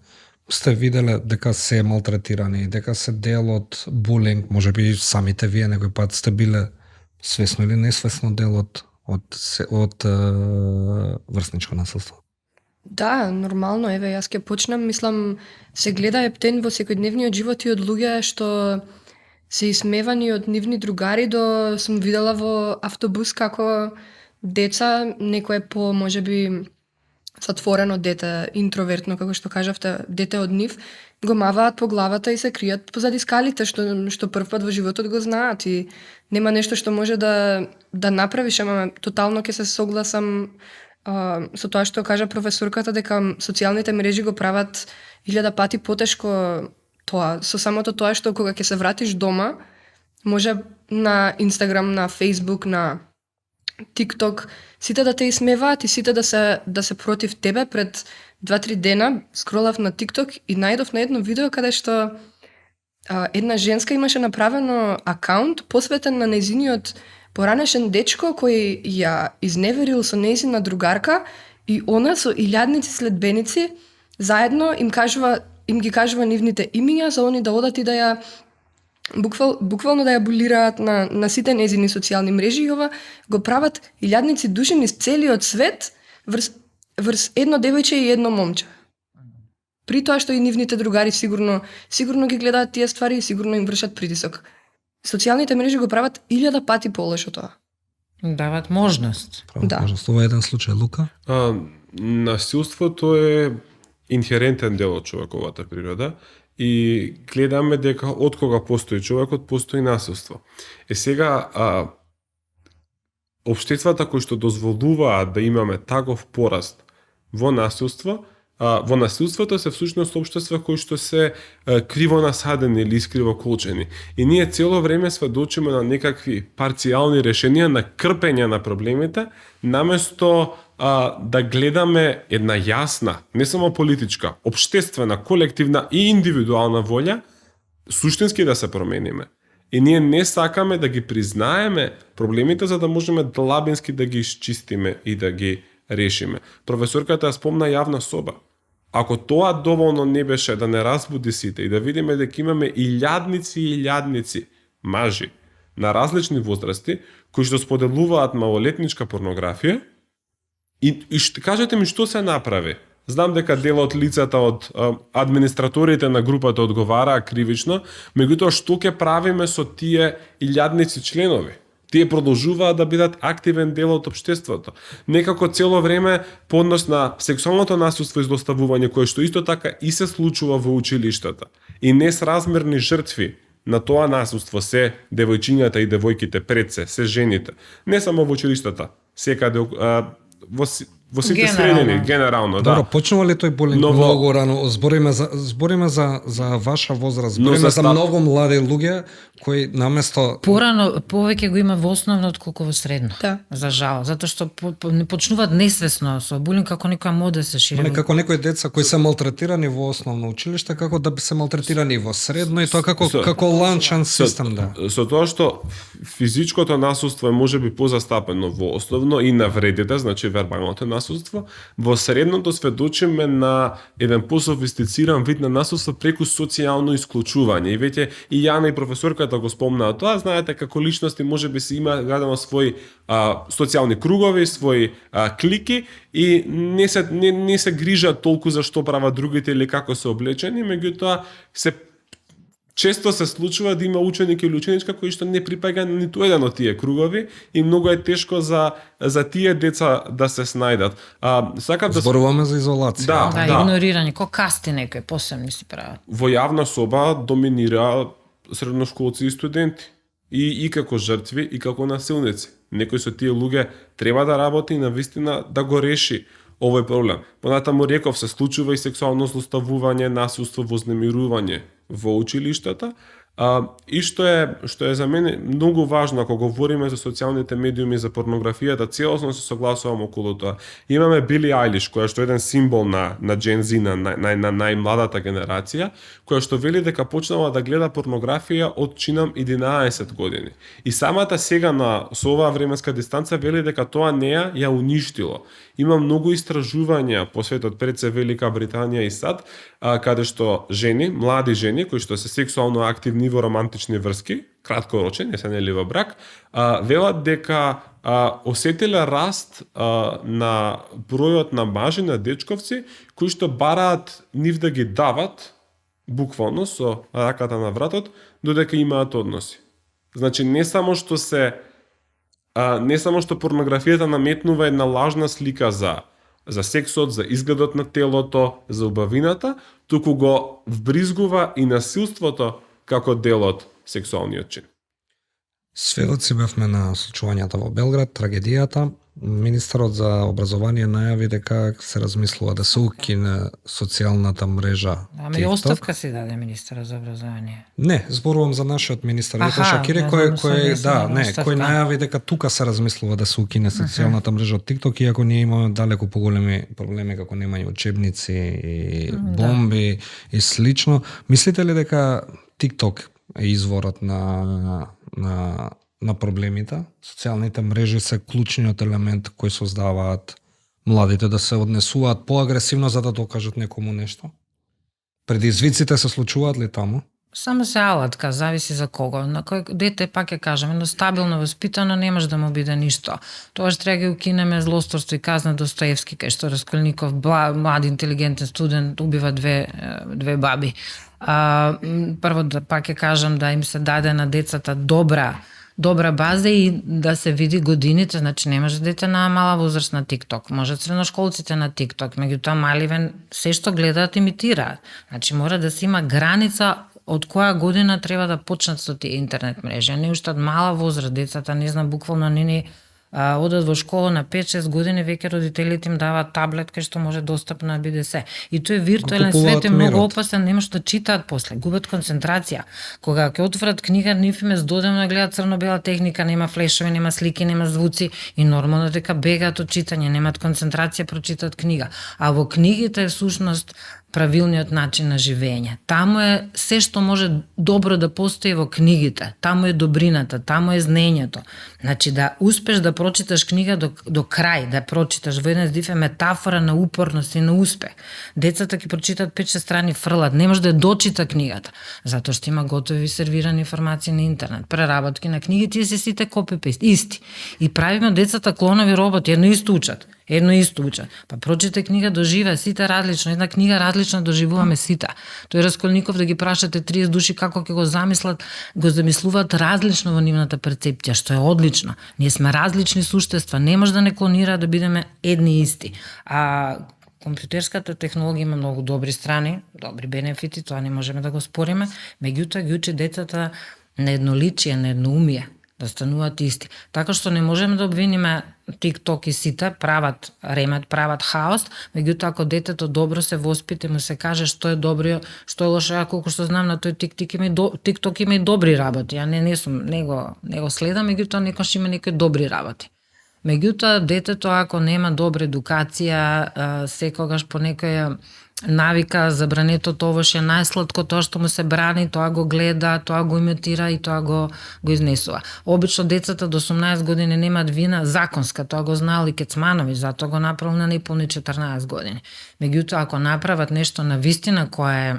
сте виделе дека се малтретирани, дека се дел од булинг, може би самите вие некој пат сте биле свесно или несвесно дел од врсничко насилство? Да, нормално, еве, јас ќе почнам, мислам, се гледа ептен во секојдневниот живот и од луѓе што се исмевани од нивни другари до сум видела во автобус како деца, некое по можеби затворено дете, интровертно, како што кажавте, дете од нив, го маваат по главата и се кријат позади скалите, што првпат во животот го знаат и нема нешто што може да направиш, ама тотално ќе се согласам со тоа што кажа професорката дека социјалните мрежи го прават 1000 пати потешко тоа, со самото тоа што кога ќе се вратиш дома, може на Инстаграм, на Фейсбук, на TikTok, сите да те исмеваат и сите да се против тебе. Пред 2-3 дена скролав на TikTok и најдов на едно видео каде што една женска имаше направено акаунт посветен на нејзиниот поранешен дечко кој ја изневерил со нејзина другарка и она со илјадници следбеници заедно им ги кажува нивните имиња за они да одат и да ја буквално да ја булираат на сите нејзини социјални мрежи и ова го прават илјадници души низ целиот свет врз едно девојче и едно момче. При тоа што и нивните другари сигурно ги гледаат тие ствари и сигурно им вршат притисок. Социјалните мрежи го прават 1000 пати полошо тоа. Дават можност. Да. Можност. Ова е еден случај, Лука. Насилството е инхерентен дел од човековата природа и гледаме дека од кога постои човекот, постои насилство. Сега, општествата кои што дозволуваат да имаме таков пораст во насилство, во насилството се всушност општества кои што се криво насадени или искриво колчени. И ние цело време сведочиме на некакви парцијални решенија, на крпење на проблемите, наместо да гледаме една јасна, не само политичка, општествена, колективна и индивидуална волја, суштински да се промениме. И ние не сакаме да ги признаеме проблемите за да можеме длабински да ги исчистиме и да ги решиме. Професорката спомна јавна соба. Ако тоа доволно не беше да не разбуди сите и да видиме дека имаме илјадници мажи на различни возрасти кои што споделуваат малолетничка порнографија и кажете ми што се направи. Знам дека дел од лицата од администраторите на групата одговараа кривично, меѓутоа што ќе правиме со тие илјадници членови? Тие продолжуваат да бидат активен дел од општеството. Некако цело време по однос на сексуалното насилство и злоставување, кое што исто така и се случува во училиштата. И несразмерни жртви на тоа насилство се девојчињата и девојките пред се жените. Не само во училиштата, секаде во сите средини, генерално, да. Добро, почнува ли тој булинг многу рано? Збориме за ваша возраст, збориме за многу млади луѓе кои наместо Порано повеќе го има во основно отколку во средно. Да. За жал, затоа што не почнуваат несвесно со булинг како некоја мода се шири. како некои деца кои се малтретирани во основно училиште, како да би се малтретирани во средно и тоа како ланчан систем, да. Со тоа што физичкото насилство е можеби позастапено во основно и навредите, значи вербалното насилство, во средното сведочиме на еден пософистициран вид на насилство преку социјално исклучување. И веќе и Јана и професорката го спомнаа тоа, знаете како личности можеби се има гадано своји социјални кругови, своји клики и не се грижат толку за што прават другите или како се облечени, меѓутоа често се случува да има ученик или ученичка кои што не припаѓа на ниту еден од тие кругови и многу е тешко за тие деца да се снајдат. Сакав да Зборуваме за изолација. Да, игнорирање, ко касти некој посебни си прават. Во јавна соба доминира средношколци и студенти. И како жртви, и како насилници. Некој со тие луѓе треба да работи и навистина да го реши овој проблем. Понатаму реков се случува и сексуално злоставување, насилство, вознемирување во училиштата. И што е за мене многу важно ако говориме за социјалните медиуми, за порнографијата, целосно се согласувам околу тоа. Имаме Били Ајлиш, која што е еден символ на Gen Z, на најмладата генерација, која што вели дека почнала да гледа порнографија од чинам 11 години. И самата сега со оваа временска дистанца вели дека тоа неа ја уништило. Има многу истражувања по светот, пред се Велика Британија и САД, каде што жени, млади жени кои што се сексуално активни ниво романтични врски, краткорочен, не се нели во брак, велат дека осетиле раст на бројот на мажи, на дечковци, кои што бараат нив да ги дават, буквално со раката на вратот, додека имаат односи. Значи не само што порнографијата наметнува една лажна слика за сексот, за изгледот на телото, за убавината, туку го вбризгува и насилството како дел од сексуалниот чин. Сведоци бевме на случувањата во Белград, трагедијата. Министерот за образование најави дека се размислува да се укине социјалната мрежа Ама и оставка си даде министерот за образование. Не, зборувам за нашиот министер Јето Аха, Шакири не кој знам, кој најави дека тука се размислува да се укине социјалната мрежа од TikTok, иако ние имаме далеку поголеми проблеми како немање учебници и бомби и слично. Мислите ли дека TikTok е изворот на проблемите? Социјалните мрежи се клучниот елемент кој создаваат младите да се однесуваат поагресивно за да докажат некому нешто? Предизвиците се случуваат ли таму? Само се алатка, зависи за кого. На кој дете, пак ќе кажам, едно стабилно воспитано не може да му биде ништо. Тоаш треба ги укинеме злосторство и казна Достоевски, кај што Расколников, млад интелигентен студент, убива две баби. Прво да пак ќе кажам да им се даде на децата добра база и да се види годините, значи не може дете на мала возраст на TikTok, може средношколците на TikTok, меѓутоа маливен се што гледаат имитираат. Значи мора да се има граница од која година треба да почнат со тие интернет мрежи, не уште од мала возраст децата, не знам, буквално не одат во школа на 5-6 години, веќе родителите им даваат таблет кај што може достапно да биде се. И тој виртуелен свет е многу опасен, нема што читаат после, губат концентрација. Кога ќе отворат книга, нив им е здодено да гледаат црно-бела техника, нема флешови, нема слики, нема звуци и нормално дека бегаат од читање, немаат концентрација, прочитаат книга. А во книгите е всушност правилниот начин на живење. Таму е се што може добро да постои во книгите. Таму е добрината, таму е знаењето. Значи да успеш да прочиташ книга до крај, да прочиташ во еден здив е метафора на упорност и на успех. Децата ќе прочитат 5-6 страни фрлат, не може да дочита книгата, затоа што има готови сервирани информации на интернет, преработки на книги, тие се сите копи-пейст, исти. И правиме децата клонови роботи, едно исто учат. Па прочите книга доживе сите различно, една книга различно доживуваме сите. Тој Расколников да ги прашате 30 души како ќе го замислуваат различно во нивната перцепција, што е одлично. Ние сме различни суштества, не може да не клонира да бидеме едни исти. А компјутерската технологија има многу добри страни, добри бенефити, тоа не можеме да го спориме, меѓутоа ги учи децата на едноличие, на едноумие, да стануваат исти. Така што не можеме да обвиниме TikTok и сите, прават ремет, прават хаос, меѓутоа ако детето добро се воспита, му се каже што е добро, што е лошо, колку што знам на тој TikTok има и добри работи, ја не го следам, меѓутоа некош има некои добри работи. Меѓутоа детето ако нема добра едукација, секогаш по некоја навика, забранетото овош е најсладко, тоа што му се брани, тоа го гледа, тоа го имитира и тоа го изнесува. Обично децата до 18 години немаат вина законска, тоа го знаел и Кецмановиќ, затоа го направил на неполни 14 години. Меѓутоа, ако направат нешто на вистина која е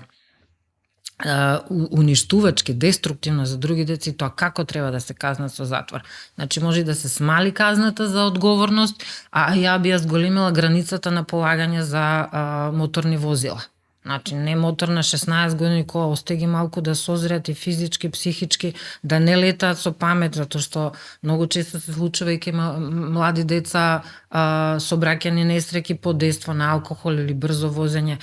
уништувачки, деструктивно за други деца, тоа како треба да се казнат со затвор. Значи може да се смали казната за одговорност, а ја би ја зголемила границата на полагање за моторни возила. Значи не мотор на 16 години која остаги малку да созреат и физички, психички, да не летаат со памет, затоа што многу често се случува и кај млади деца сообраќајни несреќи под дејство на алкохол или брзо возење.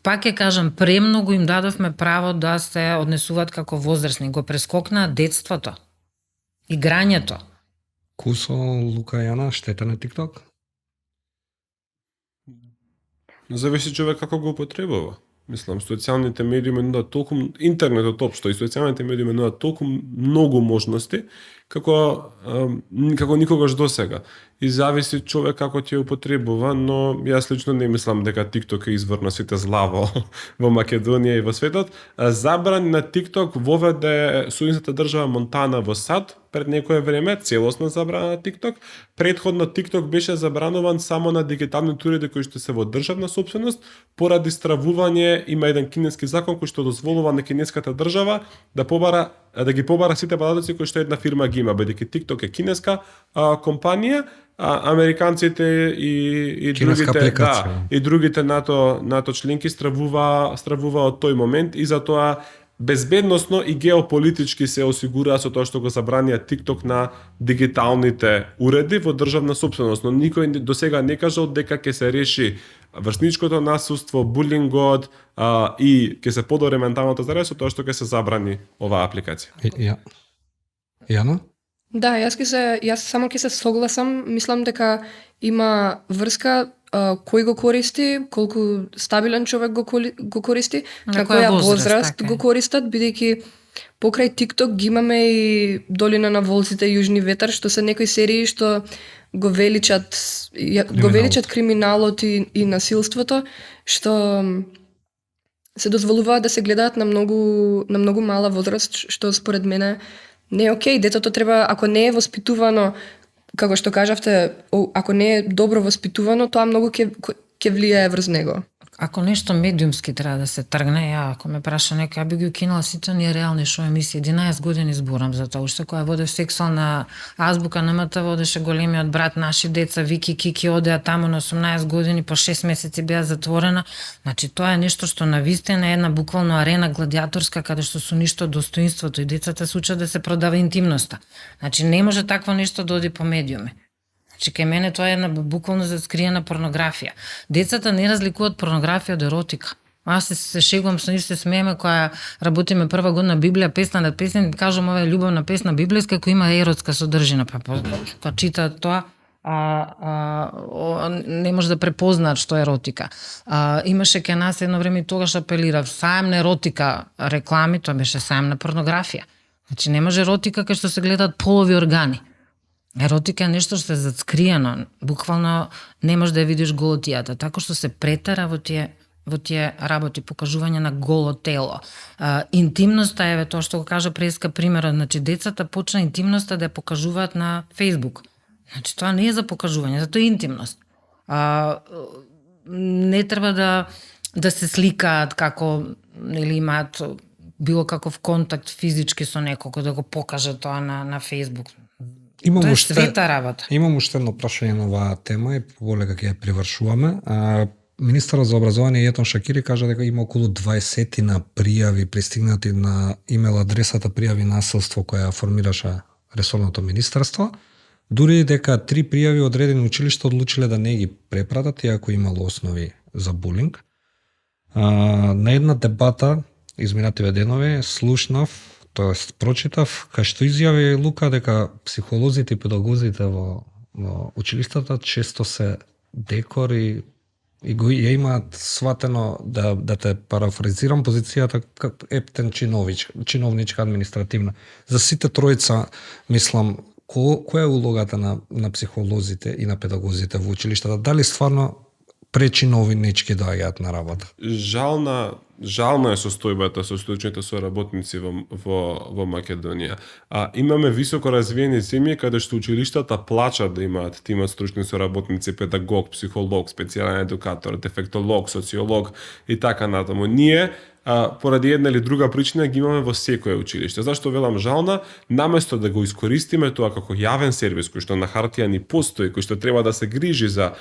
Пак ќе кажам, премногу им дадовме право да се однесуваат како возрастни, го прескокнаа детството, играњето. Кусо, Лука, Јана, штета на TikTok? Зависи човек како го употребува. Мислам, социјалните медии ме нудат толку, интернетот општо и социјалните медии ме нудат толку многу можности, како никогаш досега. И зависи човек како ќе употребува, но јас лично не мислам дека TikTok е извор на сите зла во Македонија и во светот. Забран на TikTok воведе сојузната држава Монтана во САД пред некое време, целосна забрана на TikTok. Претходно TikTok беше забрануван само на дигиталните уреди кои што се во државна сопственост, поради стравување има еден кинески закон кој што дозволува на кинеската држава да ги побара сите податоци кои што една фирма ги има, бидејќи TikTok е кинеска компанија, а американците и другите и другите НАТО членки стравува од тој момент и затоа безбедносно и геополитички се осигураа со тоа што го забранија TikTok на дигиталните уреди во државна сопственост, но никој досега не кажал дека ќе се реши врсничкото насилство, булингот и ќе се подобри менталното здравје со тоа што ќе се забрани оваа апликација. Јана? Да, јас само ќе се согласам, мислам дека има врска кој го користи, колку стабилен човек го користи, на која возраст го користат, бидејќи покрај TikTok ги имаме и Долина на волците, Јужни ветар, што се некои серии што го величат криминалот и насилството, што се дозволуваат да се гледаат на многу мала возраст, што според мене не е окей. Детето треба, ако не е воспитувано, како што кажавте, ако не е добро воспитувано, тоа многу ќе влијае врз него. Ако нешто медиумски треба да се тргне, ако ме праша некој, би ги укинала сите ние реални шоу емисии. 11 години зборам за тоа. Уште кога водев сексуална азбука на МТ, водеше големиот брат, наши деца, Вики, Кики, одеа таму на 18 години, по 6 месеци беа затворена. Значи, тоа е нешто што навистина е една буквално арена гладиаторска, каде што се уништо достоинството и децата се учат да се продава интимноста. Значи, не може такво нешто да оди по медиуми. Значи, кај мене тоа е една буквално заскриена порнографија. Децата не разликуваат порнографија од еротика. Аз се шегувам со нив, се смееме кога работиме прва година Библија, песна над песен, кажам ова е љубовна песна библиска која има еротска содржина, кога читаат тоа, не може да препознаат што е еротика. Имаше кај нас едно време и тогаш апелирав, саем на еротика реклами, тоа беше саем на порнографија. Значи, не може еротика кај што се гледаат полови органи. Еротика е нешто што е зацкриено, буквално не можеш да ја видиш голо тијата, така што се претера во тие работи, покажување на голо тело. Интимноста е тоа што го кажа преска примерот, значи децата почна интимноста да ја покажуваат на Facebook. Значи тоа не е за покажување, затоа е интимност. Не треба да се сликаат како или имаат било каков контакт физички со некого да го покаже тоа на Facebook. Тоа е света работа. Имам уште едно прашање на оваа тема и полека ќе ја привршуваме. Министерот за образование Јетон Шакири кажа дека има околу 20 на пријави пристигнати на имейл адресата пријави насилство која формираше ресорното министерство. Дури дека 3 пријави одредени училишта одлучиле да не ги препратат, иако имало основи за булинг. На една дебата изминативе денови слушнав, тоест прочитав, кај што изјави Лука дека психолозите и педагозите во училиштата често се декор и го ја имаат сватено, да те парафразирам, позицијата ептен чиновничка административна. За сите тројца, мислам, која е улогата на психолозите и на педагозите во училиштата? Дали стварно пречиновнички доаѓаат на работа? Жална е состојбата со stručните соработници во Македонија. Имаме високо развиени земји каде што училиштата плачат да имаат тима стручни соработници, педагог, психолог, специјален едукатор, дефектолог, социолог и така натаму. Ние поради една или друга причина ги имаме во секое училиште. Зашто велам жална? Наместо да го искористиме тоа како јавен сервис кој што на хартија ни постои, кој што треба да се грижи за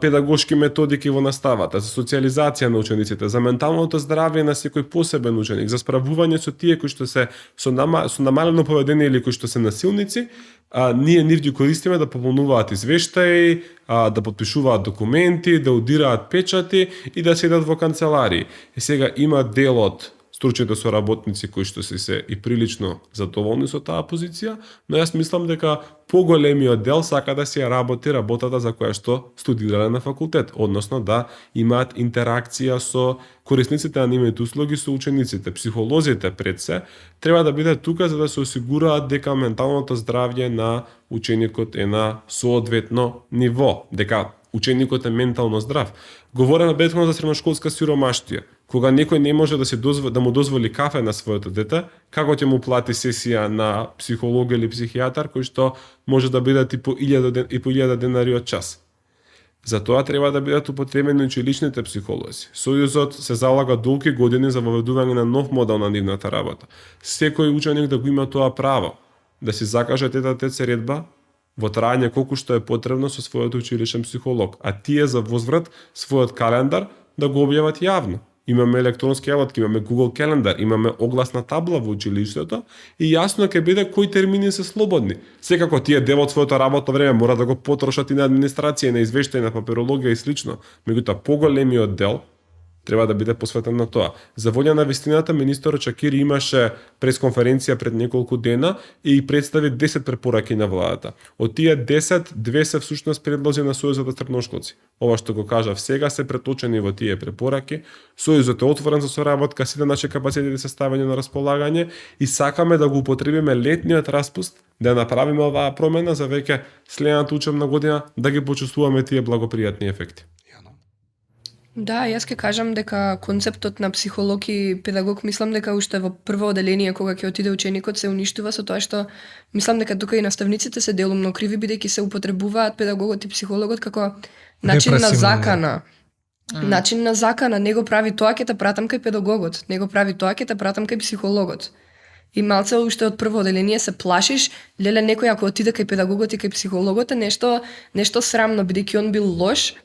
педагошки методики во наставата, за социализација на учениците, за менталното здравје на секој посебен ученик, за справување со тие кои што се со намалено поведение или кои што се насилници, ние нив ги користиме да пополнуваат извештаи, да подпишуваат документи, да удираат печати и да седат во канцеларии. И сега има дел од стручните соработници кои што се и прилично задоволни со таа позиција, но јас мислам дека поголемиот дел сака да си ја работи работата за која што студирале на факултет, односно да имаат интеракција со корисниците на нивните услуги, со учениците. Психолозите пред се треба да бидат тука за да се осигураат дека менталното здравје на ученикот е на соодветно ниво, дека ученикот е ментално здрав. Говореме претходно за средношколска сиромаштија. Кога некој не може да му дозволи кафе на своето дете, како ќе му плати сесија на психолог или психијатар кој што може да бидат и по 1000 денари од час. Затоа треба да бидат употребени училишните психолози. Сојузот се залага долги години за воведување на нов модел на нивната работа. Секој ученик да го има тоа право, да си закаже тет-а-тет средба во трајање колку што е потребно со својот училишен психолог, а тие за возврат својот календар да го објават јавно. Имаме електронски работки, имаме Google календар, имаме огласна табла во училиштето и јасно ќе биде кои термини се слободни. Секако тие дел од своето работно време мора да го потрошат и на администрација, на извештај, на паперологија и слично. Меѓутоа поголемиот дел треба да биде посветен на тоа. За волја на вистината, министерот Чакири имаше пресконференција пред неколку дена и представи 10 препораки на владата. Од тие 10, 2 се всушност предлози на Сојузот за средношколци. Ова што го кажав сега се преточени во тие препораки. Сојузот е отворен за соработка, сите наши капацитети се ставени на располагање и сакаме да го употребиме летниот распуст да направиме оваа промена за веќе следната учебна година да ги почувствуваме тие благопријатни ефекти. Да, јас ќе кажам дека концептот на психолог и педагог мислам дека уште во прво оделение кога ќе отиде ученикот се уништува со тоа што мислам дека тука и наставниците се делумно криви бидејќи се употребуваат педагогот и психологот како начин на закана. Начин на закана, не го прави тоа ќе те пратам кај педагогот, не го прави тоа ќе те пратам кај психологот. И малце уште од прво оделение се плашиш, леле некој ако отиде кај педагогот и кај психологот е нешто срамно бидејќи он бил лош.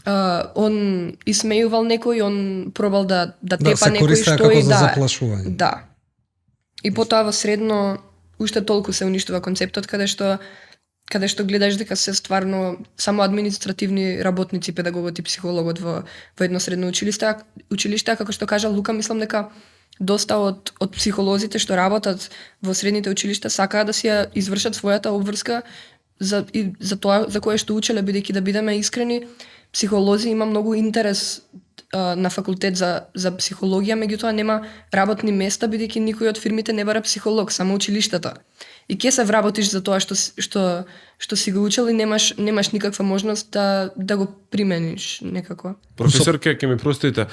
Он исмејувал некој, он пробал да тепа некој што и за заплашување. Да. И потоа во средно уште толку се уништува концептот каде што гледаш дека се стварно само административни работници, педагогот и психологот во едно средно училиште, како што кажа Лука, мислам дека доста од психолозите што работат во средните училишта сакаат да си ја извршат својата обврска за тоа за кое што учеле, бидејќи да бидеме искрени, психолози има многу интерес на факултет за психологија, меѓутоа нема работни места бидејќи никој од фирмите не бара психолог, само училиштата. И ќе се вработиш за тоа што си го учел и немаш никаква можност да го примениш некако. Професорке, ќе ми простите,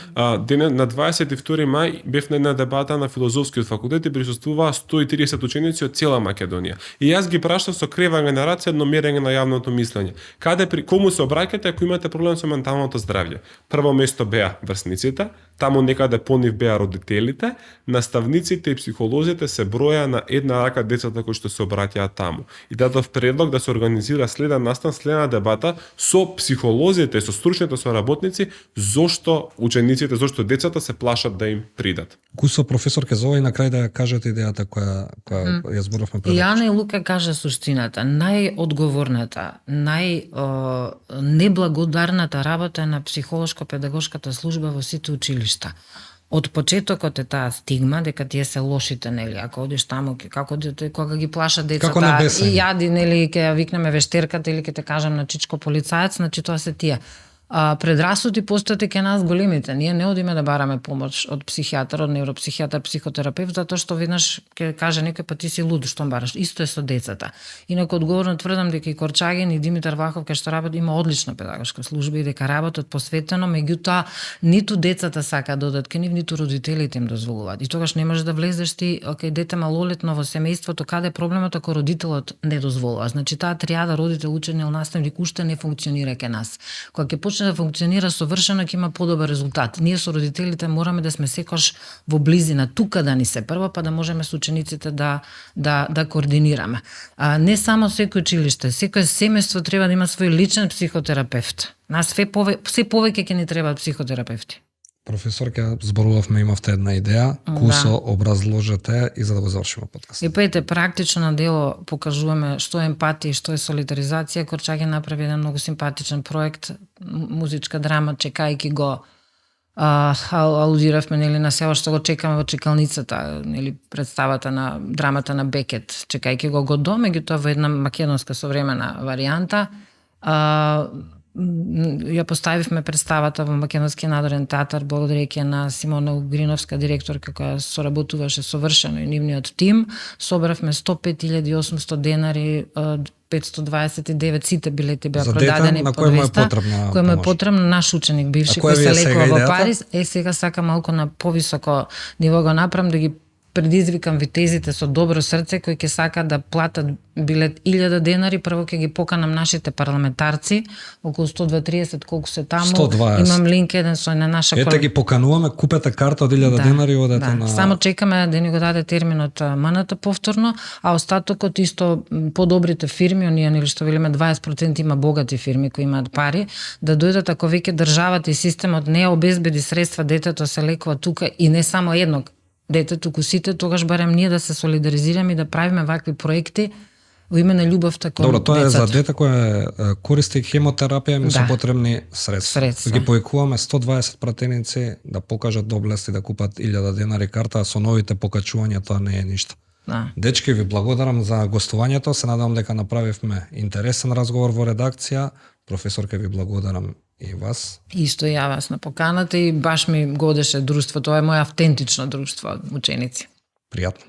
денес на 22 мај бев на една дебата на филозофскиот факултет и присуствуваа 130 ученици од цела Македонија. И јас ги прашав со кревање на раци едно мерење на јавното мислење. Кому се обраќате ако имате проблем со менталното здравје? Прво место беа врсниците, таму некаде понив беа родителите, наставниците и психолозите се броја на една рака децата кои што се обраќаат таму. И дадов предлог да се организира следен настан, следна дебата со психолозите, со стручните соработници, зошто учениците, зошто децата се плашат да им придат. Кусо професорке за овој на крај да ја кажете идејата која ја зборувавме пред. Јана и Лука кажа суштината. Најодговорната, неблагодарната работа на психолошко-педагошката служба во сите училишта. Од почетокот е таа стигма дека тие се лошите, нели, ако одиш таму, како дете, кога ги плашат децата и јади, нели, ќе ја викнеме вештерката или ќе те кажам на чичко полицаец, значи тоа се тие. Предрасуди постојат и ке нас големите. Ние не одиме да бараме помош од психијатар, од невропсихијатар, психотерапевт, затоа што веднаш ќе каже некој па ти си луд, што бараш. Исто е со децата. Инаку одговорно тврдам дека и Корчагин и Димитар Вахов кај што работи има одлична педагошка служба и дека работат посветено, меѓутоа ниту децата сакаат да одат кај нив, ниту родителите им дозволуваат. И тогаш не можеш да влезеш ти, окей, дете малолетно во семејството, каде е проблемот ако родителот не дозволува. Значи таа тријада родител, ученел, наставник уште не функционира кај нас. Кога ќе да функционира совршено, ќе има подобар резултат. Ние со родителите мораме да сме секош во близина, тука да ни се прво, па да можеме со учениците да координираме. Не само секој училиште, секој семејство треба да има свој личен психотерапевт. Нас се повеќе ќе ни требаат психотерапевти. Професорке, зборувавме, имавте една идеја, кусо образложете и за да го завршиме подкаст. И пејте, практично на дело покажуваме што е емпатија, што е солидаризација. Корчагин направи еден многу симпатичен проект, музичка драма, чекајки го, алудиравме, нели, на сео што го чекаме во чекалницата, нели, представата на драмата на Бекет, чекајки го Годо, меѓутоа во една македонска современа варијанта. Ја поставивме представата во Македонскиот надворен театар благодарејќи на Симона Угриновска, директорка која соработуваше совршено и нивниот тим. Собравме 105.800 денари, 529 сите билети беа За дете продадени на по кој му е 200, потребна кој му е помош. потребно наш ученик бивши А која кој ви се е сега лекува во идејата? Париз, сега сакам малку на повисоко ниво го направам да ги предизвикам витезите со добро срце кои ќе сакаат да платат билет 1000 денари, прво ќе ги поканам нашите парламентарци, околу 120 колку се таму. 120. Имам линк еден со на наша Ете ги покануваме, купете карта од 1000 денари и одете на... Само чекаме да ни го даде терминот МНТ повторно, а остатокот исто подобрите фирми, оние нели што велиме 20% има богати фирми кои имаат пари, да дојдат ако веќе државата и системот не обезбеди средства, детето се лекува тука и не само едно дете, туку сите, тогаш барем ние да се солидаризираме и да правиме вакви проекти во име на љубовта кон Добро, тоа е децата. за дете кој користи хемотерапија и му се Да. потребни средства. Средства. Ги поекуваме 120 пратеници да покажат доблести да купат 1000 денари карта, а со новите покачувања тоа не е ништо. Да. Дечки, ви благодарам за гостувањето, се надам дека направивме интересен разговор во редакција. Професорке, ви благодарам и вас. Исто и ја вас на поканата и баш ми годеше друштво, тоа е моја автентично друштво ученици. Пријатно.